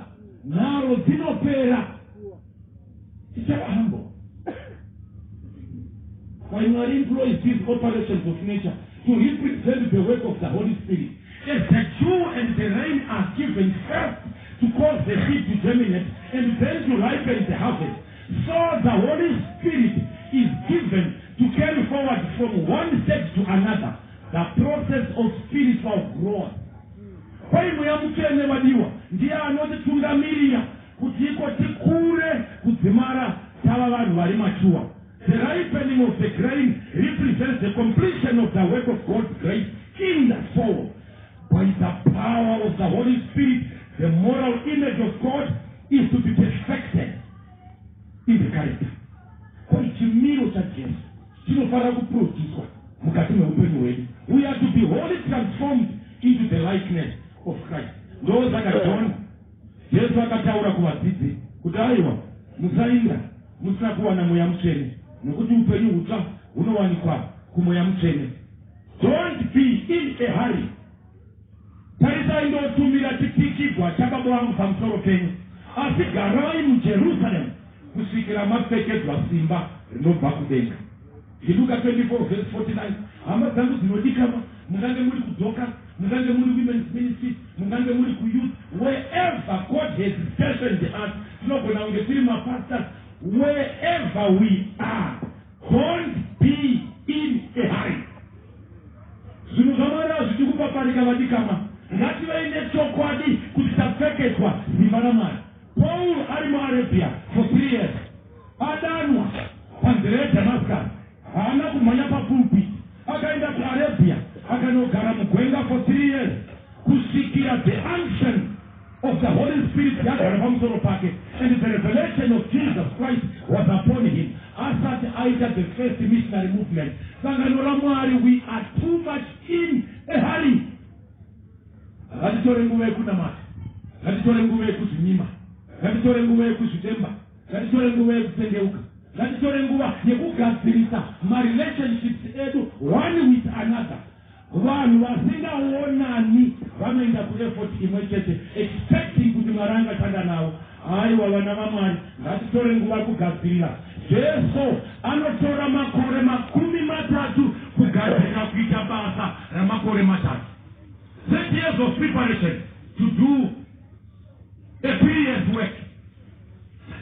nharo dzinopera, tichava humble. Why Mwari employs these operations of nature to represent the work of the Holy Spirit. As the dew and the rain are given first to cause the seed to germinate and then to ripen the harvest, so the Holy Spirit is given to carry forward from one stage to another the process of spiritual growth. Kwai Mweya Mutsvene, vadiwa, ndiye anotitungamirira kuti iko tikure kudzimara tava vanhu vari mature. The ripening of the grain represents the completion of the work of God's grace in the soul by the power of the Holy Spirit, the moral image of God, is to be perfected in the character. Kwai chimiro chaJesu chinofanira kuproducwa mukati meupenyu hwedu. We are to be wholly transformed into the likeness of Christ. Ndosaka John, Jesu akataura kuvadzidzi kuti, "Aiwa, musainda musina kuwana Mweya Mutsvene, nokuti upenyu hutsva hunowanikwa kuMweya Mutsvene." Don't be in a hurry. Tarisai, ndotumira chipikigwa chababa vangu pamusoro penyu, asi garai muJerusaremu kusvikira mapfekedzwa simba rinobva kudenga. NdiLuka 24 verse 49. Hama dzangu dzinodikanwa, mungange muri kudzoka, mungange muri women's ministry, mungange muri kuyouth, wherever God has stationed us, tinogona kunge tiri mapastors, wherever we are, don't be in a hurry. Zvinhu zvaMwari hazvidi kupaparika. Vadikanwa, ngativei nechokwadi kuti tapfekedzwa simba raMwari. Paul ari muArabia for 3 years, adanwa panzira yeDamascus, haana kumhanya papulpit. Akaenda kuArabia, akanogara mugwenga for 3 years kusvikira the unction of the Holy Spirit yagara pamusoro pake and the revelation of Jesus Christ was upon him, asati aita the first missionary movement. Sangano raMwari, we are too much in a hurry. Ngatitore nguva yekunamata, ngatitore nguva yekuzvinyima, ngatitore nguva yekuzvitemba, ngatitore nguva yekutendeuka, ngatitore nguva yekugadzirisa marelationships edu one with another. Vanhu vasingaonani vanoenda kueffort imwe chete expecting kuti Mwari angashanda navo. Aiwa, vana vaMwari, ngatitore nguva kugadzirira. Jesu anotora makore 30 kugadzirira kuita basa ramakore 3, 30 years of preparation to do a 3 years work.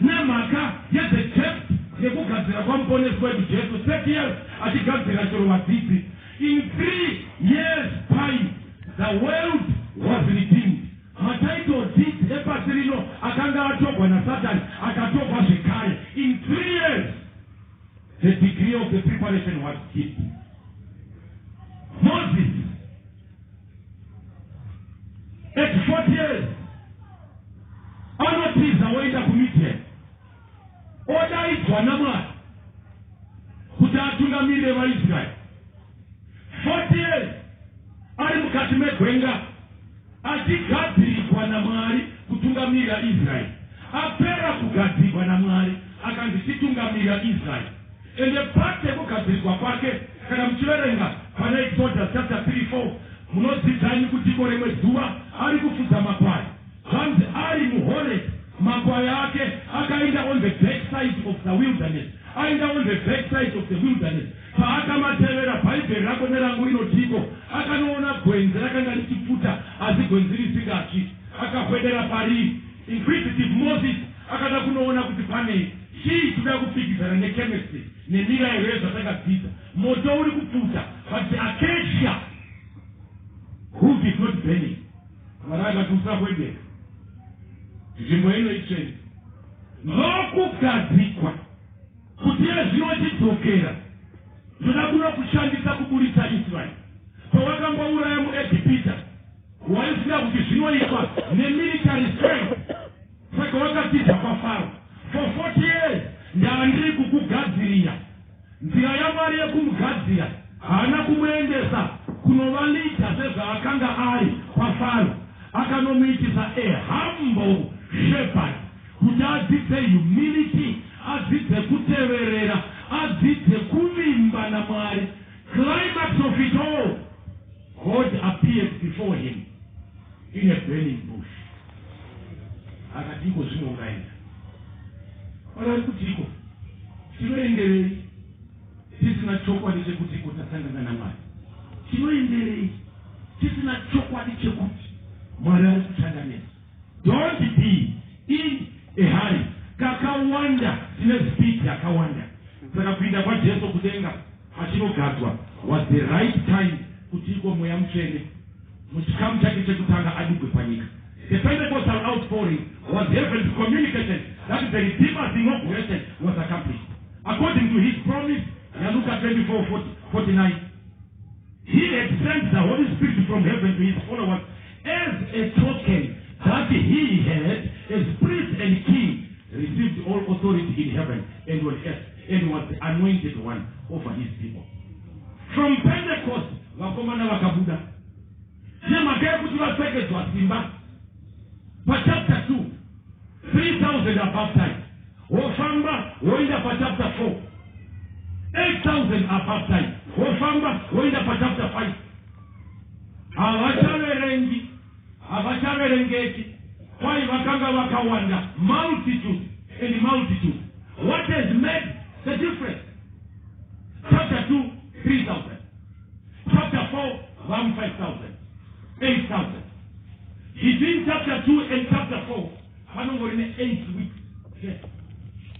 Nemhaka yethe depth yekugadzira kwamuponesi wedu Jesu, 30 years achigadzira chero vadzidzi, in 3 years time the world was redeemed. Matitle deeds epasi rino akanga atogwa naSatani akatogwa zvekare in 3 years. The degree of the preparation was deep. Moses at 40 years anotiza, woenda kuMidian, odaidzwa naMwari kuti atungamirire vaIsraeri. 40 years ari mukati megwenga achigadzirigwa naMwari kutungamirira Israeri. Apera kugadzirwa naMwari, akanzi, "Chitungamirira Israeri." Ende part yekugadzirigwa kwake, kana muchiverenga pana Exodus chapter 3 4, munodzidzani kuti iko rimwe zuva ari kufudza makwai, zvanzi ari muHoreb, makwai ake akaenda on the back side of the wilderness. Aenda on the back side of the wilderness, paakamatevera, Bhaibheri rako nerangu rinotiko akanoona gwenzi rakanga richipfuta, asi gwenzi risingatsvi. Akahwedera pariri. Inquisitive Moses akada kunoona kuti panei, chii kuda kupikisana nechemistry nemirayiro yezvatakadzidza. Moto uri kupfuta, but the acacia wood is not burning. Mwari akati, "Usakwedera, nzvimbo ino itsvene." Nokugadzikwa kuti iye zvino chidzokera, ndoda kuno kushandisa kuburitsa Israeri. Pawakangouraya muEgipita, waiziva kuti zvinoitwa nemilitary strength, saka wakatiza kwaFaro for 40 years. Ndandiri kukugadzirira. Nzira yaMwari yekumugadzira, haana kumuendesa kunova leader sezvaakanga ari kwaFaro. Akanomuitisa a humble shepherd kuti adzidze humility, adzidze kuteverera, adzidze kuvimba naMwari. Climax of it all, God appeared before him in a burning bush, akati, "Iko zvino ungaenda." Mwari ari kutiko, tinoenderei tisina chokwadi chekuti iko tasangana naMwari? Tinoenderei tisina chokwadi chekuti Mwari ari kushanda nesu? Don't be in a hurry. Kakawanda tine speed yakawanda. Saka kuinda kwaJesu kudenga achinogadzwa was the right time kuti iko Mweya Mutsvene muchikamu chake chekutanga adigwe panyika. The Pentecostal outpouring was heaven's communication that the Redeemer's inauguration was accomplished according to his promise yaLuka 24 49. He had sent the Holy Spirit from heaven to his followers. As a token that he had, as priest and king, received all authority in heaven and on earth, and was the anointed one over his people. From Pentecost, vakomana vakabuda nemhaka yekuti vapfekedzwa simba. Pachapter 2, 3000 are baptized. Wofamba woenda pachapter 4, 8000 are baptized. Wofamba woenda pachapter 5, havachaverengi, havachaverengeki. Kwai vakanga vakawanda, multitude and multitude. What has made the difference? Chapter 2, 3000; chapter 4, 1 5000, 8000. Between chapter 2 and chapter 4 panongori ne8 weeks. Yes,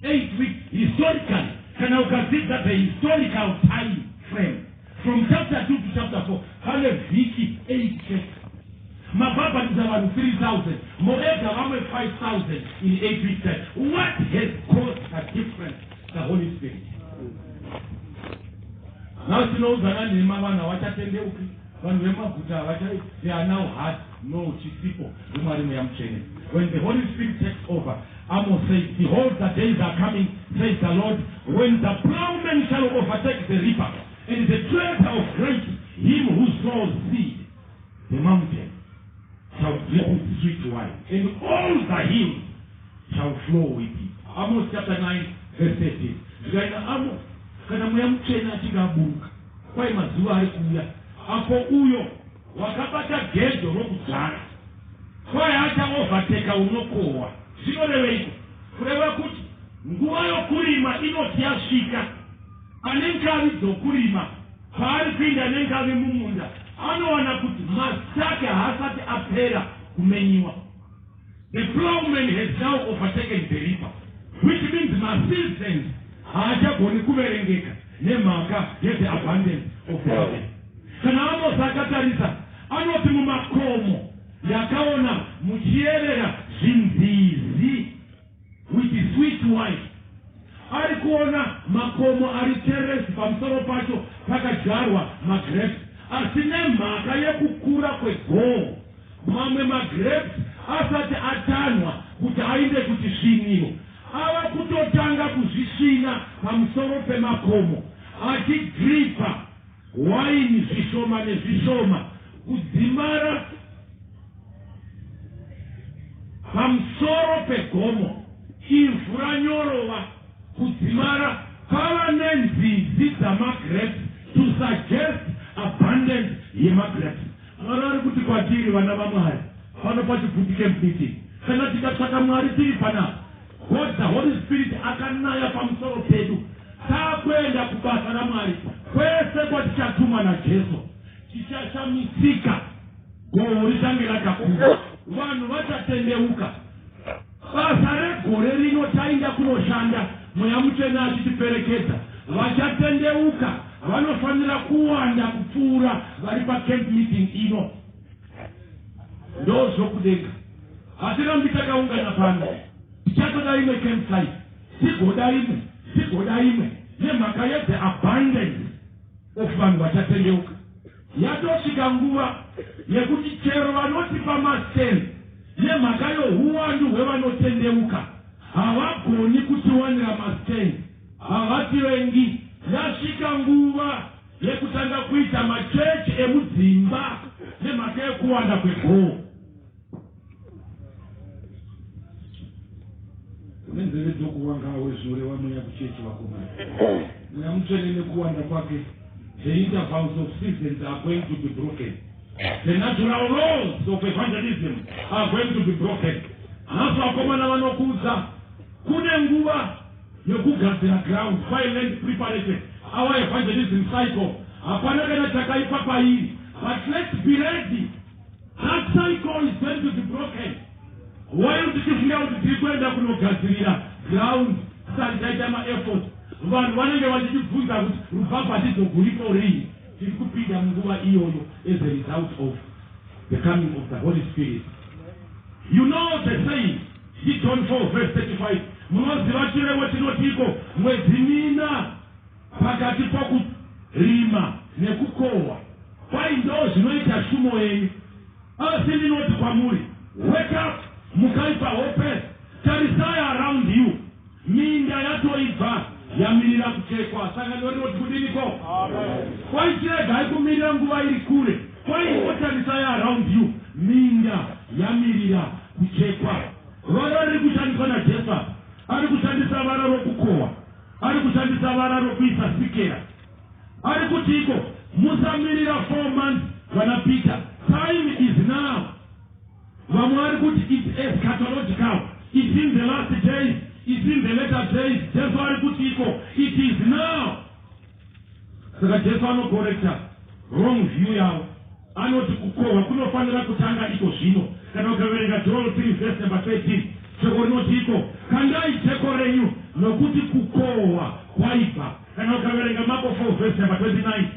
8 weeks. Historically, kana ukadzidza the historical time frame from chapter 2 to chapter 4, pane vhiki 8 chete. Mabhabhatidza vanhu 3000, moega vamwe 5000 in 8 weeks time. What has caused the difference? The Holy Spirit. Nhasi tinoudzana nhema, vanhu havachatendeuki, vanhu vemaguta havacha, they are now hard. No, chisipo ndimwari Mweya Mutsvene. When the Holy Spirit takes over, Amos says, "Behold, the days are coming, says the Lord, when the plowman shall overtake the reaper, and the treader of grapes him who sows seed. The mountain shall drip with sweet wine, and all the hills shall flow with it." Amos chapter 9 verse 13. Zvikaina Amos, kana Mweya Mutsvene achinge aburuka, kwai mazuva ari kuuya apo uyo wakabata gejo rokudzvara, kwai achaovateka unokohwa. Zvinoreveiko? Kureva kuti nguva yokurima inoti yasvika, ane ngavi dzokurima paari kuinda nengavi mumunda, anowana kuti masake haasati apera kumenyiwa. The plowman has now overtaken the reaper, which means maseasons haachagoni kuverengeka nemhaka yethe abundance of the harvest. Kana Amos akatarisa, anoti mumakomo ndakaona muchiyerera zvinzizi with sweet wine. Ari kuona makomo ari terrace, pamusoro pacho pakadyarwa magrapes, asi nemhaka yekukura kwegoho, mamwe magrapes asati atanhwa kuti ainde kuchisviniro, ava kutotanga kuzvisvina pamusoro pemakomo, achidripa waini zvishoma nezvishoma kudzimara pamusoro pegomo ivhu ranyorova kudzimara pava nenzizi dzamagrapes, to suggest abundance yemagrapes. Mwari ari kuti kwatiri, vana vaMwari pano paChibvuti camp meeting, kana tikatsvaka Mwari tiri panapa, God the Holy Spirit akanaya pamusoro pedu, taakuenda kubasa raMwari kwese kwatichatumwa naJesu, tichashamisika. Goho richange rakakura, vanhu vachatendeuka. Basa regore rino taenda kunoshanda, Mweya Mutsvene achitiperekedza, vachatendeuka vanofanira kuwanda kupfuura vari pacamp meeting ino. Ndo zvokudenga. Hatirambi takaungana pano, tichatoda imwe campsite, tigoda imwe, tigoda imwe, nemhaka yethe abundance of vanhu vachatendeuka. Yatosvika nguva yekuti chero vanotipa mastand, nemhaka yohuwandu hwevanotendeuka, havagoni kutiwanira mastand, havativengi. Yasvika nguva yekutanga kuita machechi emudzimba nemhaka yekuwanda kwegoho. Une nzeve dzokuwangawe zvinoreva Mweya kuchechi, vakomana. Mweya Mutsvene nekuwanda kwake, the intervals of seasons are going to be broken. The natural laws of evangelism are going to be broken. Nhasi vakomana vanokuudza kune nguva yekugadzira ground, fine land preparation. Our evangelism cycle, hapana kana chakaipa pairi, but let's be ready, that cycle is going to be broken. While tichifunga kuti tiri kuenda kunogadzirira ground, tisati taita maeffort, vanhu vanenge vachitibvunza kuti rubhabhatidzo guripo rini. Tiri kupinda munguva iyoyo as a result of the coming of the Holy Spirit. You know the saying, John 4 verse 35. Munoziva chirevo chinotiko mwedzi 4 pakati pokurima nekukohwa. Kwai ndo zvinoita shumo yenyu. Asi ndinoti kwamuri, wake up, mukai pahope, tarisai around you, minda yatoibva, yamirira kuchekwa. Sangano rinoti kudiniko? Kwaichiregai kumirira nguva iri kure, kwaingotarisai around you, minda yamirira kuchekwa. Vara riri kushandiswa naJesu apa, ari kushandisa vara rokukohwa, ari kushandisa vara rokuisa sikera. Ari kutiko, musamirira 4 months vana Peter, time is now. Vamwe vari kuti it's eschatological, it's in the last days, it's in the later days. Jesu ari kutiko, it is now. Saka Jesu anokorekta wrong view yavo. Anoti kukohwa kunofanira kutanga iko zvino. Kana ukaverenga Joel 3 verse number 13, shoko rinoti iko, kandai jeko renyu nokuti kukohwa kwaibva. Kana ukaverenga Marko 4 verse number 29,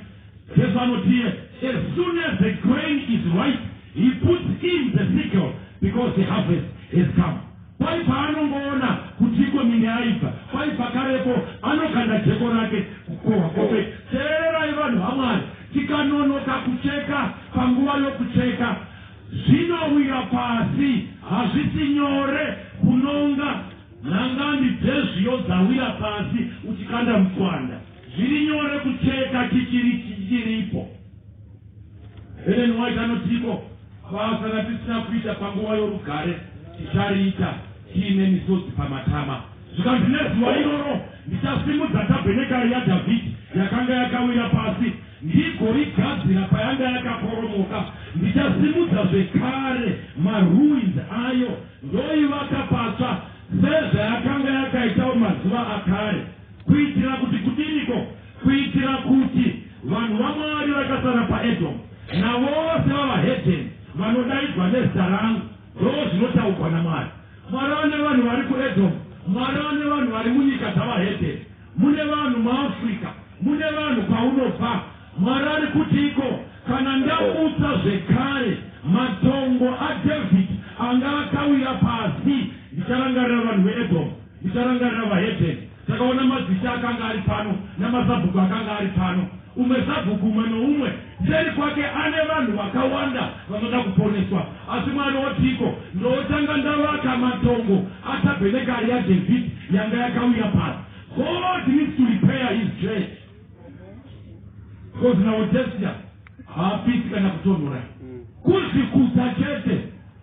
Jesu anoti, as soon as the grain is ripe, he puts in the sickle because the harvest has come. Kwai paanongoona kuti iko minda yaibva, kwai pakarepo anokanda jeko rake kukohwa kwope. Teererai vanhu vaMwari, tikanonoka kucheka panguva yokucheka, zvinowira pasi. Hazvisi nyore kunonga nhangandi dzezviyo dzawira pasi uchikanda mutswanda. Zviri nyore kucheka chichiri chichiripo. Ellen White anotiko, basa ratisina kuita panguva yorugare tichariita tiine misodzi pamatama. Zvikanzi nezuva iroro ndichasimudza tabhenekari yaDhavhidhi yakanga yakawira pasi, ndigorigadzira payanga yakakoromoka. Ndichasimudza zvekare maruins ayo, ndoivaka patsva sezvayakanga yakaitawo mazuva akare. Kuitira kuti kudiniko? Kuitira kuti vanhu vaMwari vakasara paEdhomu navose vavahedheni vanodaidzwa nezita rangu. Ndozvinotaurwa naMwari. Mwari ane vanhu vari kuEdhomu, Mwari ane vanhu vari munyika dzavahedheni, mune vanhu muAfrica, mune vanhu kwaunobva. Mwari ari kuti iko, kana ndamutsa zvekare matongo aDhavhidhi anga akawira pasi, ndicharangarira vanhu veEdhomu, ndicharangarira vahedheni. Takaona madzishe akanga ari pano namasabhuku akanga ari pano. Umwe sabhuku umwe noumwe seri kwake ane vanhu vakawanda vanoda kuponeswa. Asi Mwari otiko, ndotanga ndavaka matongo atabhenekari yaDhavhidhi yanga yakawira pasi. God needs to repair his church. Because Laodicea haapisi kana kutonhora. Kuzvikudza chete,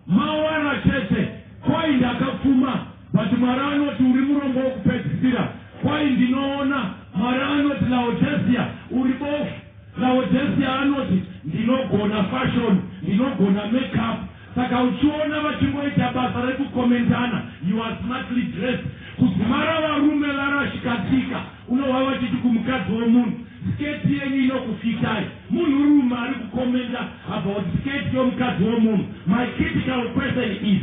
mawara chete, kwai ndakapfuma, but Mwari anoti uri murombo wokupedzisira. Kwai ndinoona. Mwari anoti Laodicea uri bofu. Laodicea anoti ndinogona fashion, ndinogona makeup. Saka uchiona vachingoita basa rekukomentana, you are smartly dressed. Kudzimara varume varashikatsika, unohwa vachiti kumukadzi womunhu, sketi yenyu inokufitai. Munhurume ari kukomenta about sketi yomukadzi womunhu. My critical question is,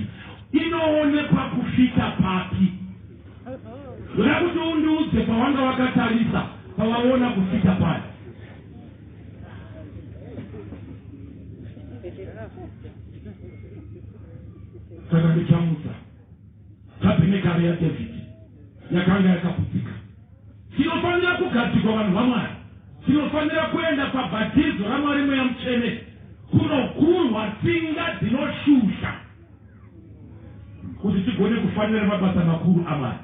inoonekwa kufita papi? Ndoda kuti undiudze pawanga wakatarisa pawaona kufita payo. Saka ndichamutsa tabhenekari yaDhavhidhi yakanga yakaputsika. Tinofanira kugadzikwa vanhu vaMwari. Tinofanira kuenda pabhatizo raMwari Mweya Mutsvene kunogurwa tsinga dzinoshusha kuti tigone kufanira mabasa makuru aMwari.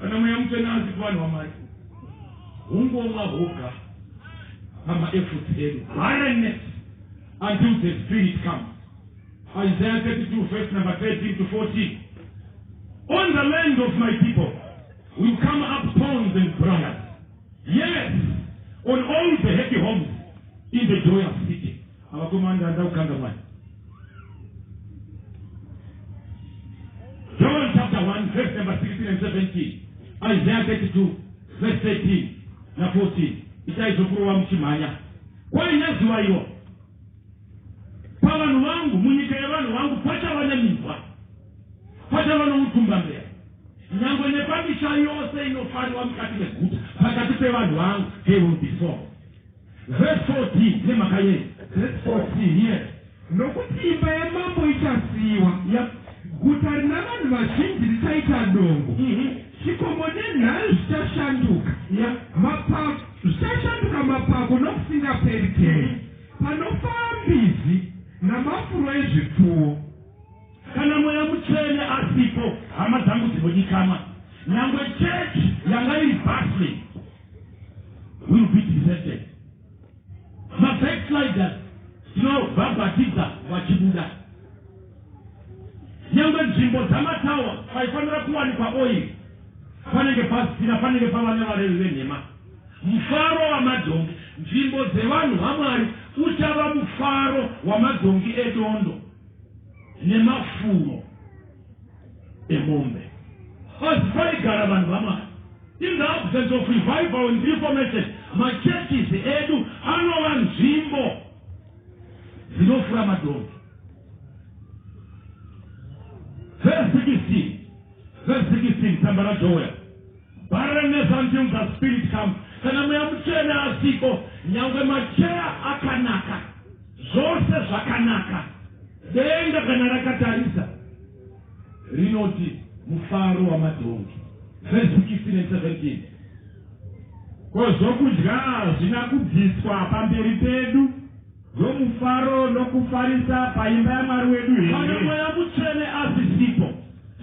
Kana Mweya Mutsvene asi kuvanhu vaMwari, hungomwa hwoga pamaefforts edu. Barrenness until the Spirit comes. Isaiah 32 verse number 13 to 14. On the land of my people will come up thorns and briars. Yes, on all the happy homes in the joyous city. Avakomanda ndakukanga Mwari. Joel chapter 1 verse number 16 and 17. Isaiah 32 verse 13 na 14. Ichaizokurova muchimhanya. Kwaine zuva iro pavanhu vangu, munyika yevanhu vangu pachava neminzwa, pachava noutumbamera, nyangwe nepamisha yose inofariwa mukati meguta, pakati pevanhu vangu there will be song. Verse 14, nemhaka yei? Verse 14. Yes. Nokuti imba yamambo ichasiyiwa, guta rina vanhu vazhinji richaita dongo. Chikomo nenhare zvichashanduka, zvichashanduka mapako nokusingaperi-peri. Panofaa mbizi namafuro ezvipfuwo. Kana Mweya Mutsvene asipo, hama dzangu dzinodikanwa, nyangwe chechi yanga iri bustling will be deserted. Mabacksliders tinobhabhatidza vachibuda. Nyangwe nzvimbo dzamatawa paifanira kuwanikwa oil panenge pasina, panenge pava nevarevi venhema. Mufaro wamadhongi. Nzvimbo dzevanhu vaMwari uchava mufaro wamadhongi edondo nemafuro emombe. Asi paigara vanhu vaMwari. In the absence of revival and reformation, machurches edu anova nzvimbo dzinofura madhongi. Verse 16, verse 16, tsamba raJoel. Barrenness until the Spirit comes. Kana Mweya Mutsvene asiko, nyangwe macheya akanaka, zvose zvakanaka, denga kana rakatarisa rinoti mufaro wamadhongi. Verse 16 and 17. Ko zvokudya hazvina kubviswa pamberi pedu nomufaro nokufarisa paimba yaMwari wedu Kana here? Mweya Mutsvene asisipo,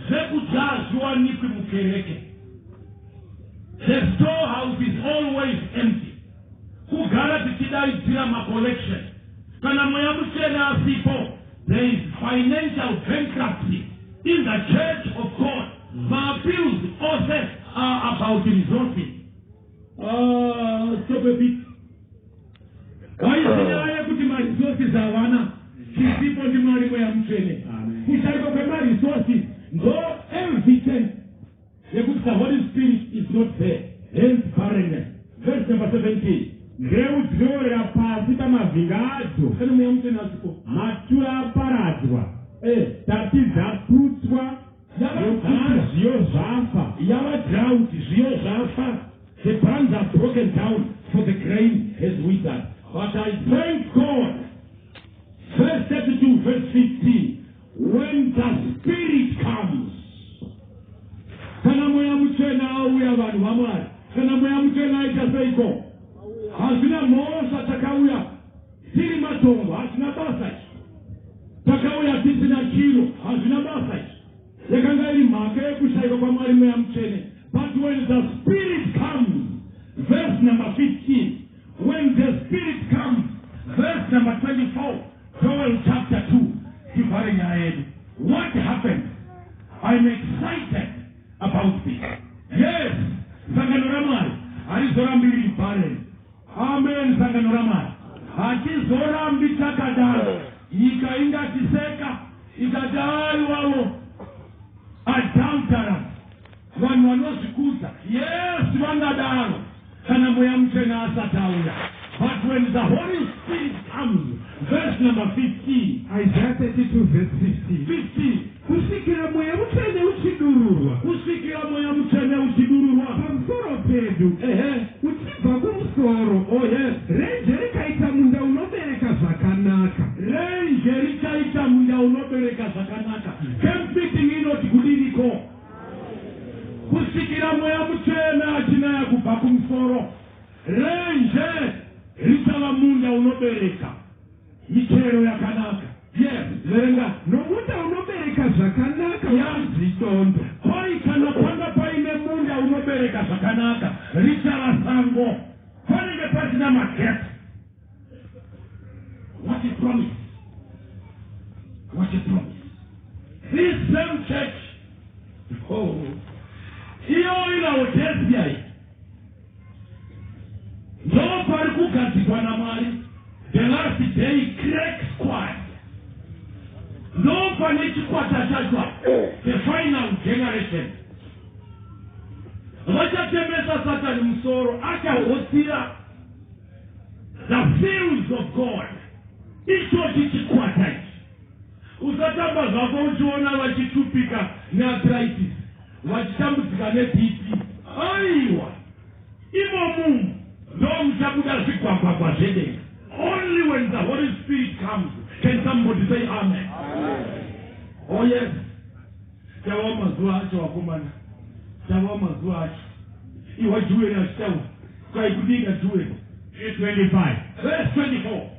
zvekudya hazviwanikwi mukereke. The storehouse is always empty. Kugara tichidaidzira macollection. Kana Mweya Mutsvene asipo, there is financial bankruptcy in the church of God. Maappeals ose are about resources. Ah, stop a bit. Haisi nyaya yekuti maresources havana, chisipo ndiMwari Mweya Mutsvene. Amen. Kushaikwa kwemaresources ndo evidence yekuti the Holy Spirit is not there, hence barrenness. Verse number 17. Mbeu dzinoorera pasi pamavhinga adzo. Kana Mweya Mutsvene asipo, Matura aparadzwa. Tapi dzaputswa Yava nokuti drought. zviyo zvafa. Yava drought, zviyo zvafa. The barns are broken down, for the grain has withered. But I thank God. Verse 32, verse 15. When the Spirit comes, kana Mweya Mutsvene auya, vanhu vaMwari, kana Mweya Mutsvene aita seiko, hazvina mhosva takauya tiri matongo, hazvina basa izvi. Takauya tisina chiro, hazvina basa izvi. Yakanga iri mhaka yekushayikwa kwaMwari Mweya Mutsvene. But when the Spirit comes, verse number 15, when the Spirit comes, verse number 24, Joel chapter 2, tivhare nyaya yedu. What happened? I'm excited about this. Yes, sangano raMwari harizorambi riri barren. Amen. Sangano raMwari hatizorambi takadaro. Nyika ingatiseka ikati aiwavo adulterers, vanhu vanozvikudza. Yes, vangadaro kana Mweya Mutsvene asati auya. But when the Holy Spirit comes, verse number 15. Isaiah 32 verse 15. 15. Kusvikira Mweya Mutsvene uchidururwa Kusvikira Mweya Mutsvene uchidururwa pamusoro pedu uchibva kumusoro, Oh yes. Renje rikaita munda unobereka zvakanaka. Renje richaita munda unobereka zvakanaka. Camp meeting inoti kudiniko? Kusvikira Mweya Mutsvene achinaya kubva kumusoro, renje richava munda unobereka michero yakanaka. Yes, verenga. Nomunda unobereka zvakanaka Yazitondo koi kana panga paine munda unobereka zvakanaka, richava sango, panenge pasina magetsi. What a promise! What a promise! This same church, oh, iyo iLaodicea iyi, ndo pari kugadzikwa naMwari the last day crack squad. Ndo pane chikwata chacho, the final generation vachatemesa Satani musoro, achahotsira. The fields of God, ichochi chikwata ichi. Usatamba zvako uchiona vachitupika nearthritis, vachitambudzika neBP. Aiwa, imomu ndo muchabuda zvigwagwagwa zvedenga. Only when the Holy Spirit comes. Can somebody say amen? Oh yes. Tava mazuva acho, vakomana, tava mazuva acho. Iwa Jueri achitaura kaikudinga Jueri. 25. Verse 24.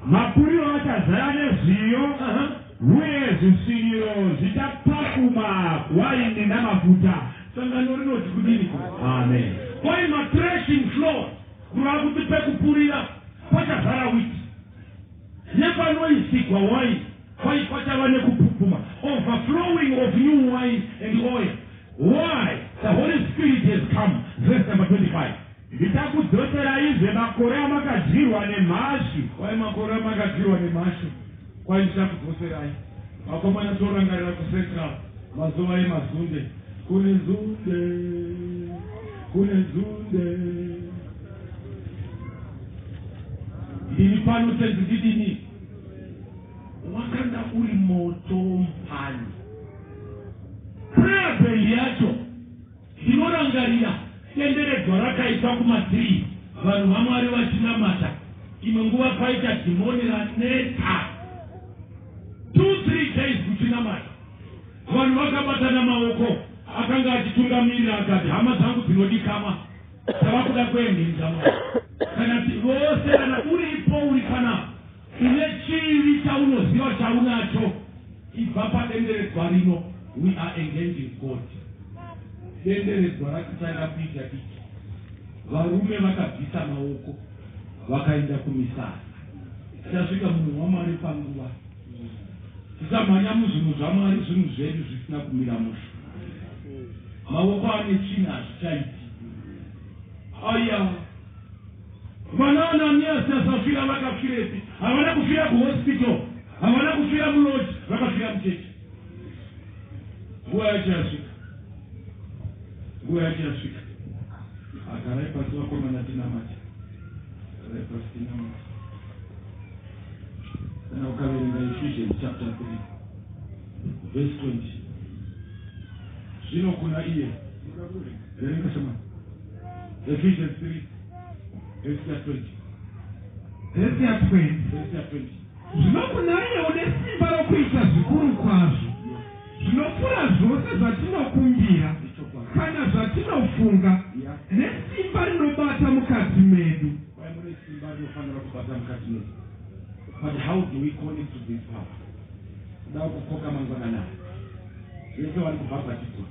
Mapuriro achazara nezviyo, uye zvisviniro zvichapafuma waini namafuta. Sangano rinoti kudini? Amen. Kwai mathreshing floor, kureva kuti pekupurira, pachazara wheat, nepanoisigwa wine kwai pachava nekupupuma, overflowing of new wine and oil. Why? The Holy Spirit has come. Verse number 25. Ndichakudzoseraizve makore amakadyirwa nemhashu. Kwai makore amakadyirwa nemhashu, kwai ndichakudzoserai. Vakomana, torangarira kuCentral, mazuva emazunde. Kune zunde, kune zunde. Ndiri pano, tenzi, ndidini? Wakanga uri moto mupani. Prayer band yacho, ndinorangarira denderedzwa rakaitwa kuma3, vanhu vaMwari vachinamata. Imwe nguva paita dhimoni ranetsa, 2-3 days kuchinamata, vanhu vakabatana maoko. Akanga achitungamirira akati, "Hama dzangu dzinodikamwa, tava kuda kuenhinza Mwari. Kana vose, kana uripo, uri panapa, une chivi chaunoziva chaunacho, ibva padenderedzwa rino. We are engaging God." Denderedzwa rakatanga kuita diki, varume vakabvisa maoko, vakaenda kumisasa. Tichasvika, munhu waMwari, panguva. Tisamhanya muzvinhu zvaMwari zvinhu zvedu zvisina kumira mushe. Maoko ane tsvina, hazvichaiti. Aya vana Ananiasi naSafira vakafirepi? Havana kufira kuhospital, havana kufira mulodge, vakafira muchechi. Nguva yacho yasvika, nguva yacho yasvika. Agarai pasi, vakomana, tinamate. Garai pasi, tinamate. Kana ukaverenga Ephesians chapter 3 verse 20, zvino kuna iye, verenga shamani, Ephesians 3 verse ya 20. Vhesi ya 20. Verse ya 20. Zvino kuna iye une simba rokuita zvikuru kwazvo zvinopfuura zvose zvatinokumbira Ichokwadi. kana zvatinofunga, nesimba rinobata mukati medu. Kwai mune simba rinofanira kubata mukati medu, but how do we connect to this power? Kuda kukoka mangwananani vese vari kubhabhatidzwa,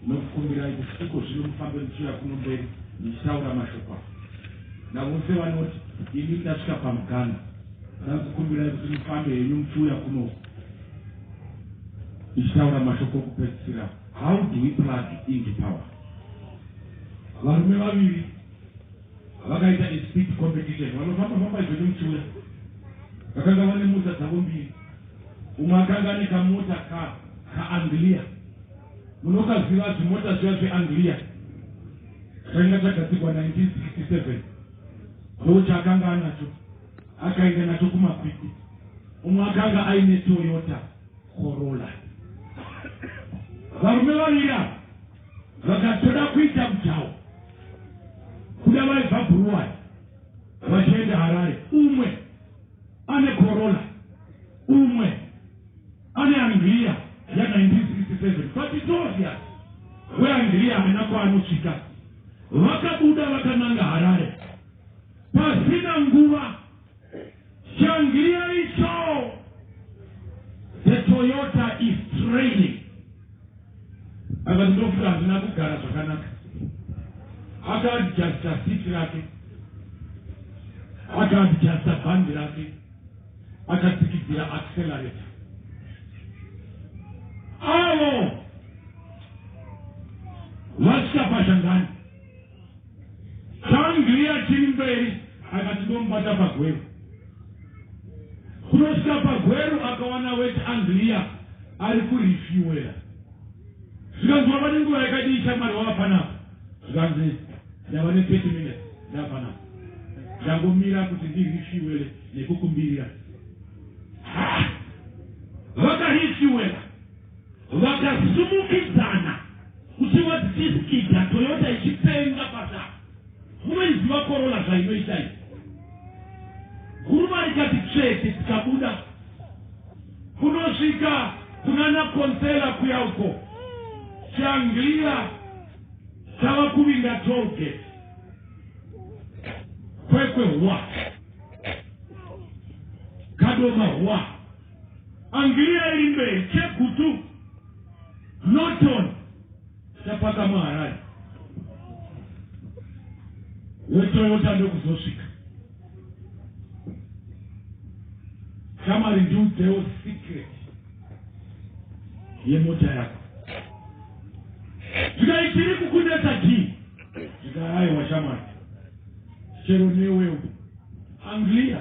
nokukumbirai kuti iko zvino mufambe muchiuya kuno mberi muchitaura mashoko avo. Navose vanoti, "Ini ndasvika pamugana," da kukumbirai kuti mufambe henyu muchiuya kuno ichitaura mashoko okupedzisira. How do we plug into power? Varume vaviri vakaita a speed competition, vanofamba famba izvoni muchiuya. Vakanga vane mota dzavo mbiri. Umwe akanga ane kamota kaAnglia, munokaziva zvimota zviya zveAnglia, chainga chagadzirwa 1967, ndo chaakanga anacho. Akaenda nacho kumakwikwi. Umwe akanga aine Toyota Corolla. Varume vaviri ava vakatoda kuita mujaho. Kuda vaibva Bulawayo vachienda Harare, umwe ane Corolla, umwe ane Anglia ya1967, but it's obvious weAnglia haana kwaanosvika. Vakabuda vakananga Harare. Pasina nguva, chiAnglia icho, the Toyota is trailing. Akati, "Ndofuta handina kugara zvakanaka." Akaadjusta seat rake, akaadjusta bhandi rake, akatsikidzira accelerator. Avo vasvika pashangani, chaAnglia chiri mberi. Akati, "Ndomubata paGweru." Kunosvika paGweru, akawana wechiAnglia ari kurefuela. Zvikanzi, "Wava nenguva yakadii, shamwari, wava panapa?" Zvikanzi, "Ndava ne30 minutes ndapanapa, ndangomira kuti ndirefuele nekukumbirira." Vakarefuela, vakasumukidzana kuchiva dzichiskidha, Toyota ichipenga pasa. Munoiziva Corolla zvainoita iyi. Guruva rikati tsvete, tikabuda kunosvika kunana Konsela kuya uko, chiAnglia chava kuvinga tollgate. Kwekwe hwa. Kadoma hwa Anglia iri mberi Chegutu Norton chapaka muHarare weToyota ndokuzosvika Shamwari ndiudzewo secret yemota yako zvikai chiri kukunetsa chii zvikai aiwa shamwari chero newewo Anglia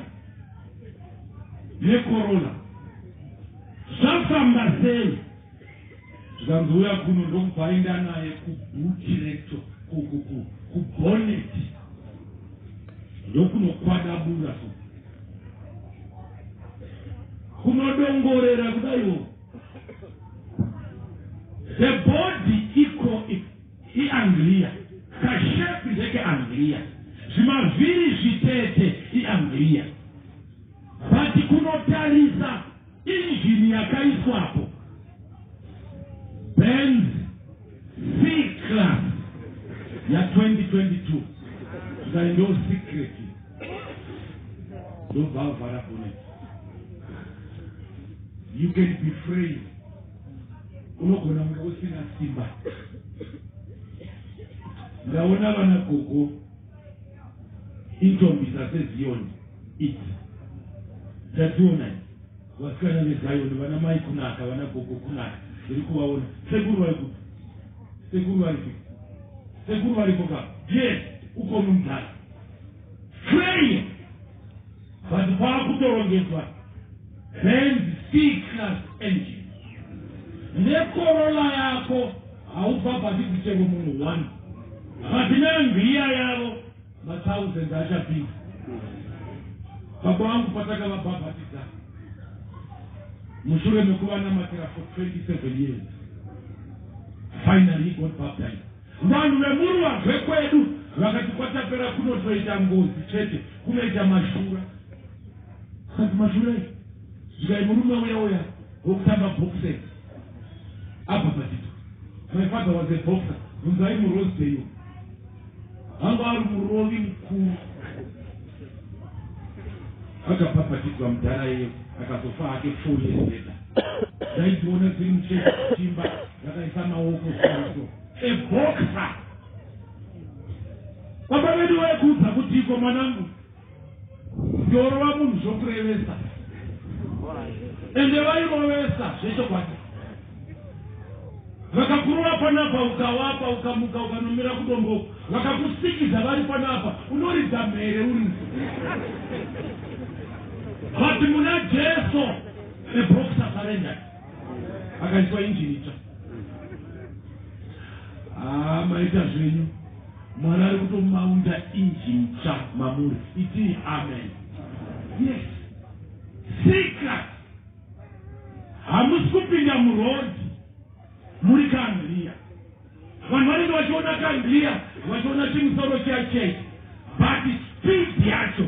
neCorolla zvafamba sei zvikanzi uya kuno ndokubva aenda naye kubhuti recto kubonnet ndokunokwadabura so kunodongorera kudaiwo the body iko iAnglia kashape ndeke Anglia zvimavhiri zvitete iAnglia but kunotarisa injini yakaiswapo Benz C Class ya2022 zvikai ndo secret ndobva avhara bonnet. You can be frail, unogona kunge usina simba. Ndaona vana gogo intombi dzaseZiyoni idzi tationai vasikana veZayoni vana mai kunaka vana gogo kunaka ndiri kuvaona. Sekuru vari kupi? Sekuru varipi? Sekuru varipo ka? Yes, uko mumudhara frail but kwaakutorongedzwa Benz C Class engine neCorolla yako haubhabhatidzi chero munhu one but neAnglia yavo mathousand achapinda. Baba vangu patakavabhabhatidza mushure mekuvanamatira for 27 years, finally he got baptized. Vanhu vemuruwa zvekwedu vakati kwatapera kunotoita ngozi chete, kunoita mashura. Kati mashura zvikai murume uya uya wokutamba boxing abhabhatidzwa. My father was a boxer. Bvunzai muRosedeyo, anga ari murovi mukuru. Akabhabhatidzwa mudhara iyeyo akazofa hake 4 years later. Ndaidziona dziri muchechi kuchimba vakaisa maoko so a boxer. Baba vedu vaikuudza kuti iko mwanangu ndorova munhu zvokurevesa ende vairovesa zvechokwadi. Vakakurova panapa ukawapa ukamuka ukanomira kudombo vakakusikiza vari panapa unoridza mhere uri but muna Jesu a boxer surrender akaiswa injini itsva. Ah, maita zvenyu. Mwari ari kutomaunda injini tsva mamuri. Itii amen. Yes, secret hamusi kupinda murodhi muri kaAnglia. Vanhu vanenge vachiona kaAnglia vachiona chimusoro chiya chete but speed yacho.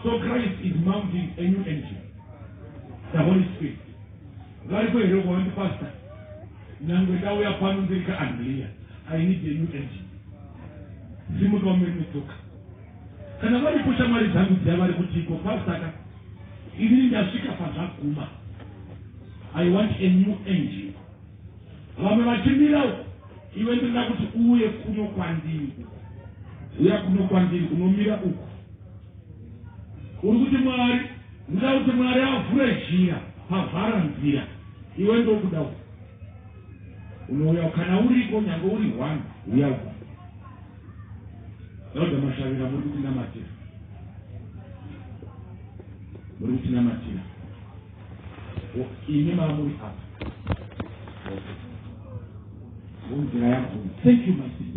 So Christ is mounting a new engine, the Holy Spirit. Variko here kuhandi pastor nyangwe ndauya pano ndiri kaAnglia, I need a new engine. Simuka umiri netsoka kana varipo shamwari dzangu dziya vari kutiko pastor ka inini ndasvika pazvaguma, I want a new engine. Vamwe vachimira uko iwe ndinoda kuti uuye kuno kwandiri. Uya kuno kwandiri unomira uko uri kuti Mwari ndoda kuti Mwari avhure zhira pavhara nzira. Iwe ndokuda uko unouya kana uriko nyange uri one uya uko. Dauda Mashavira muri kutinamatira, muri kutinamatira imi mamuri apa nzira yaguma. Thank you, my sister.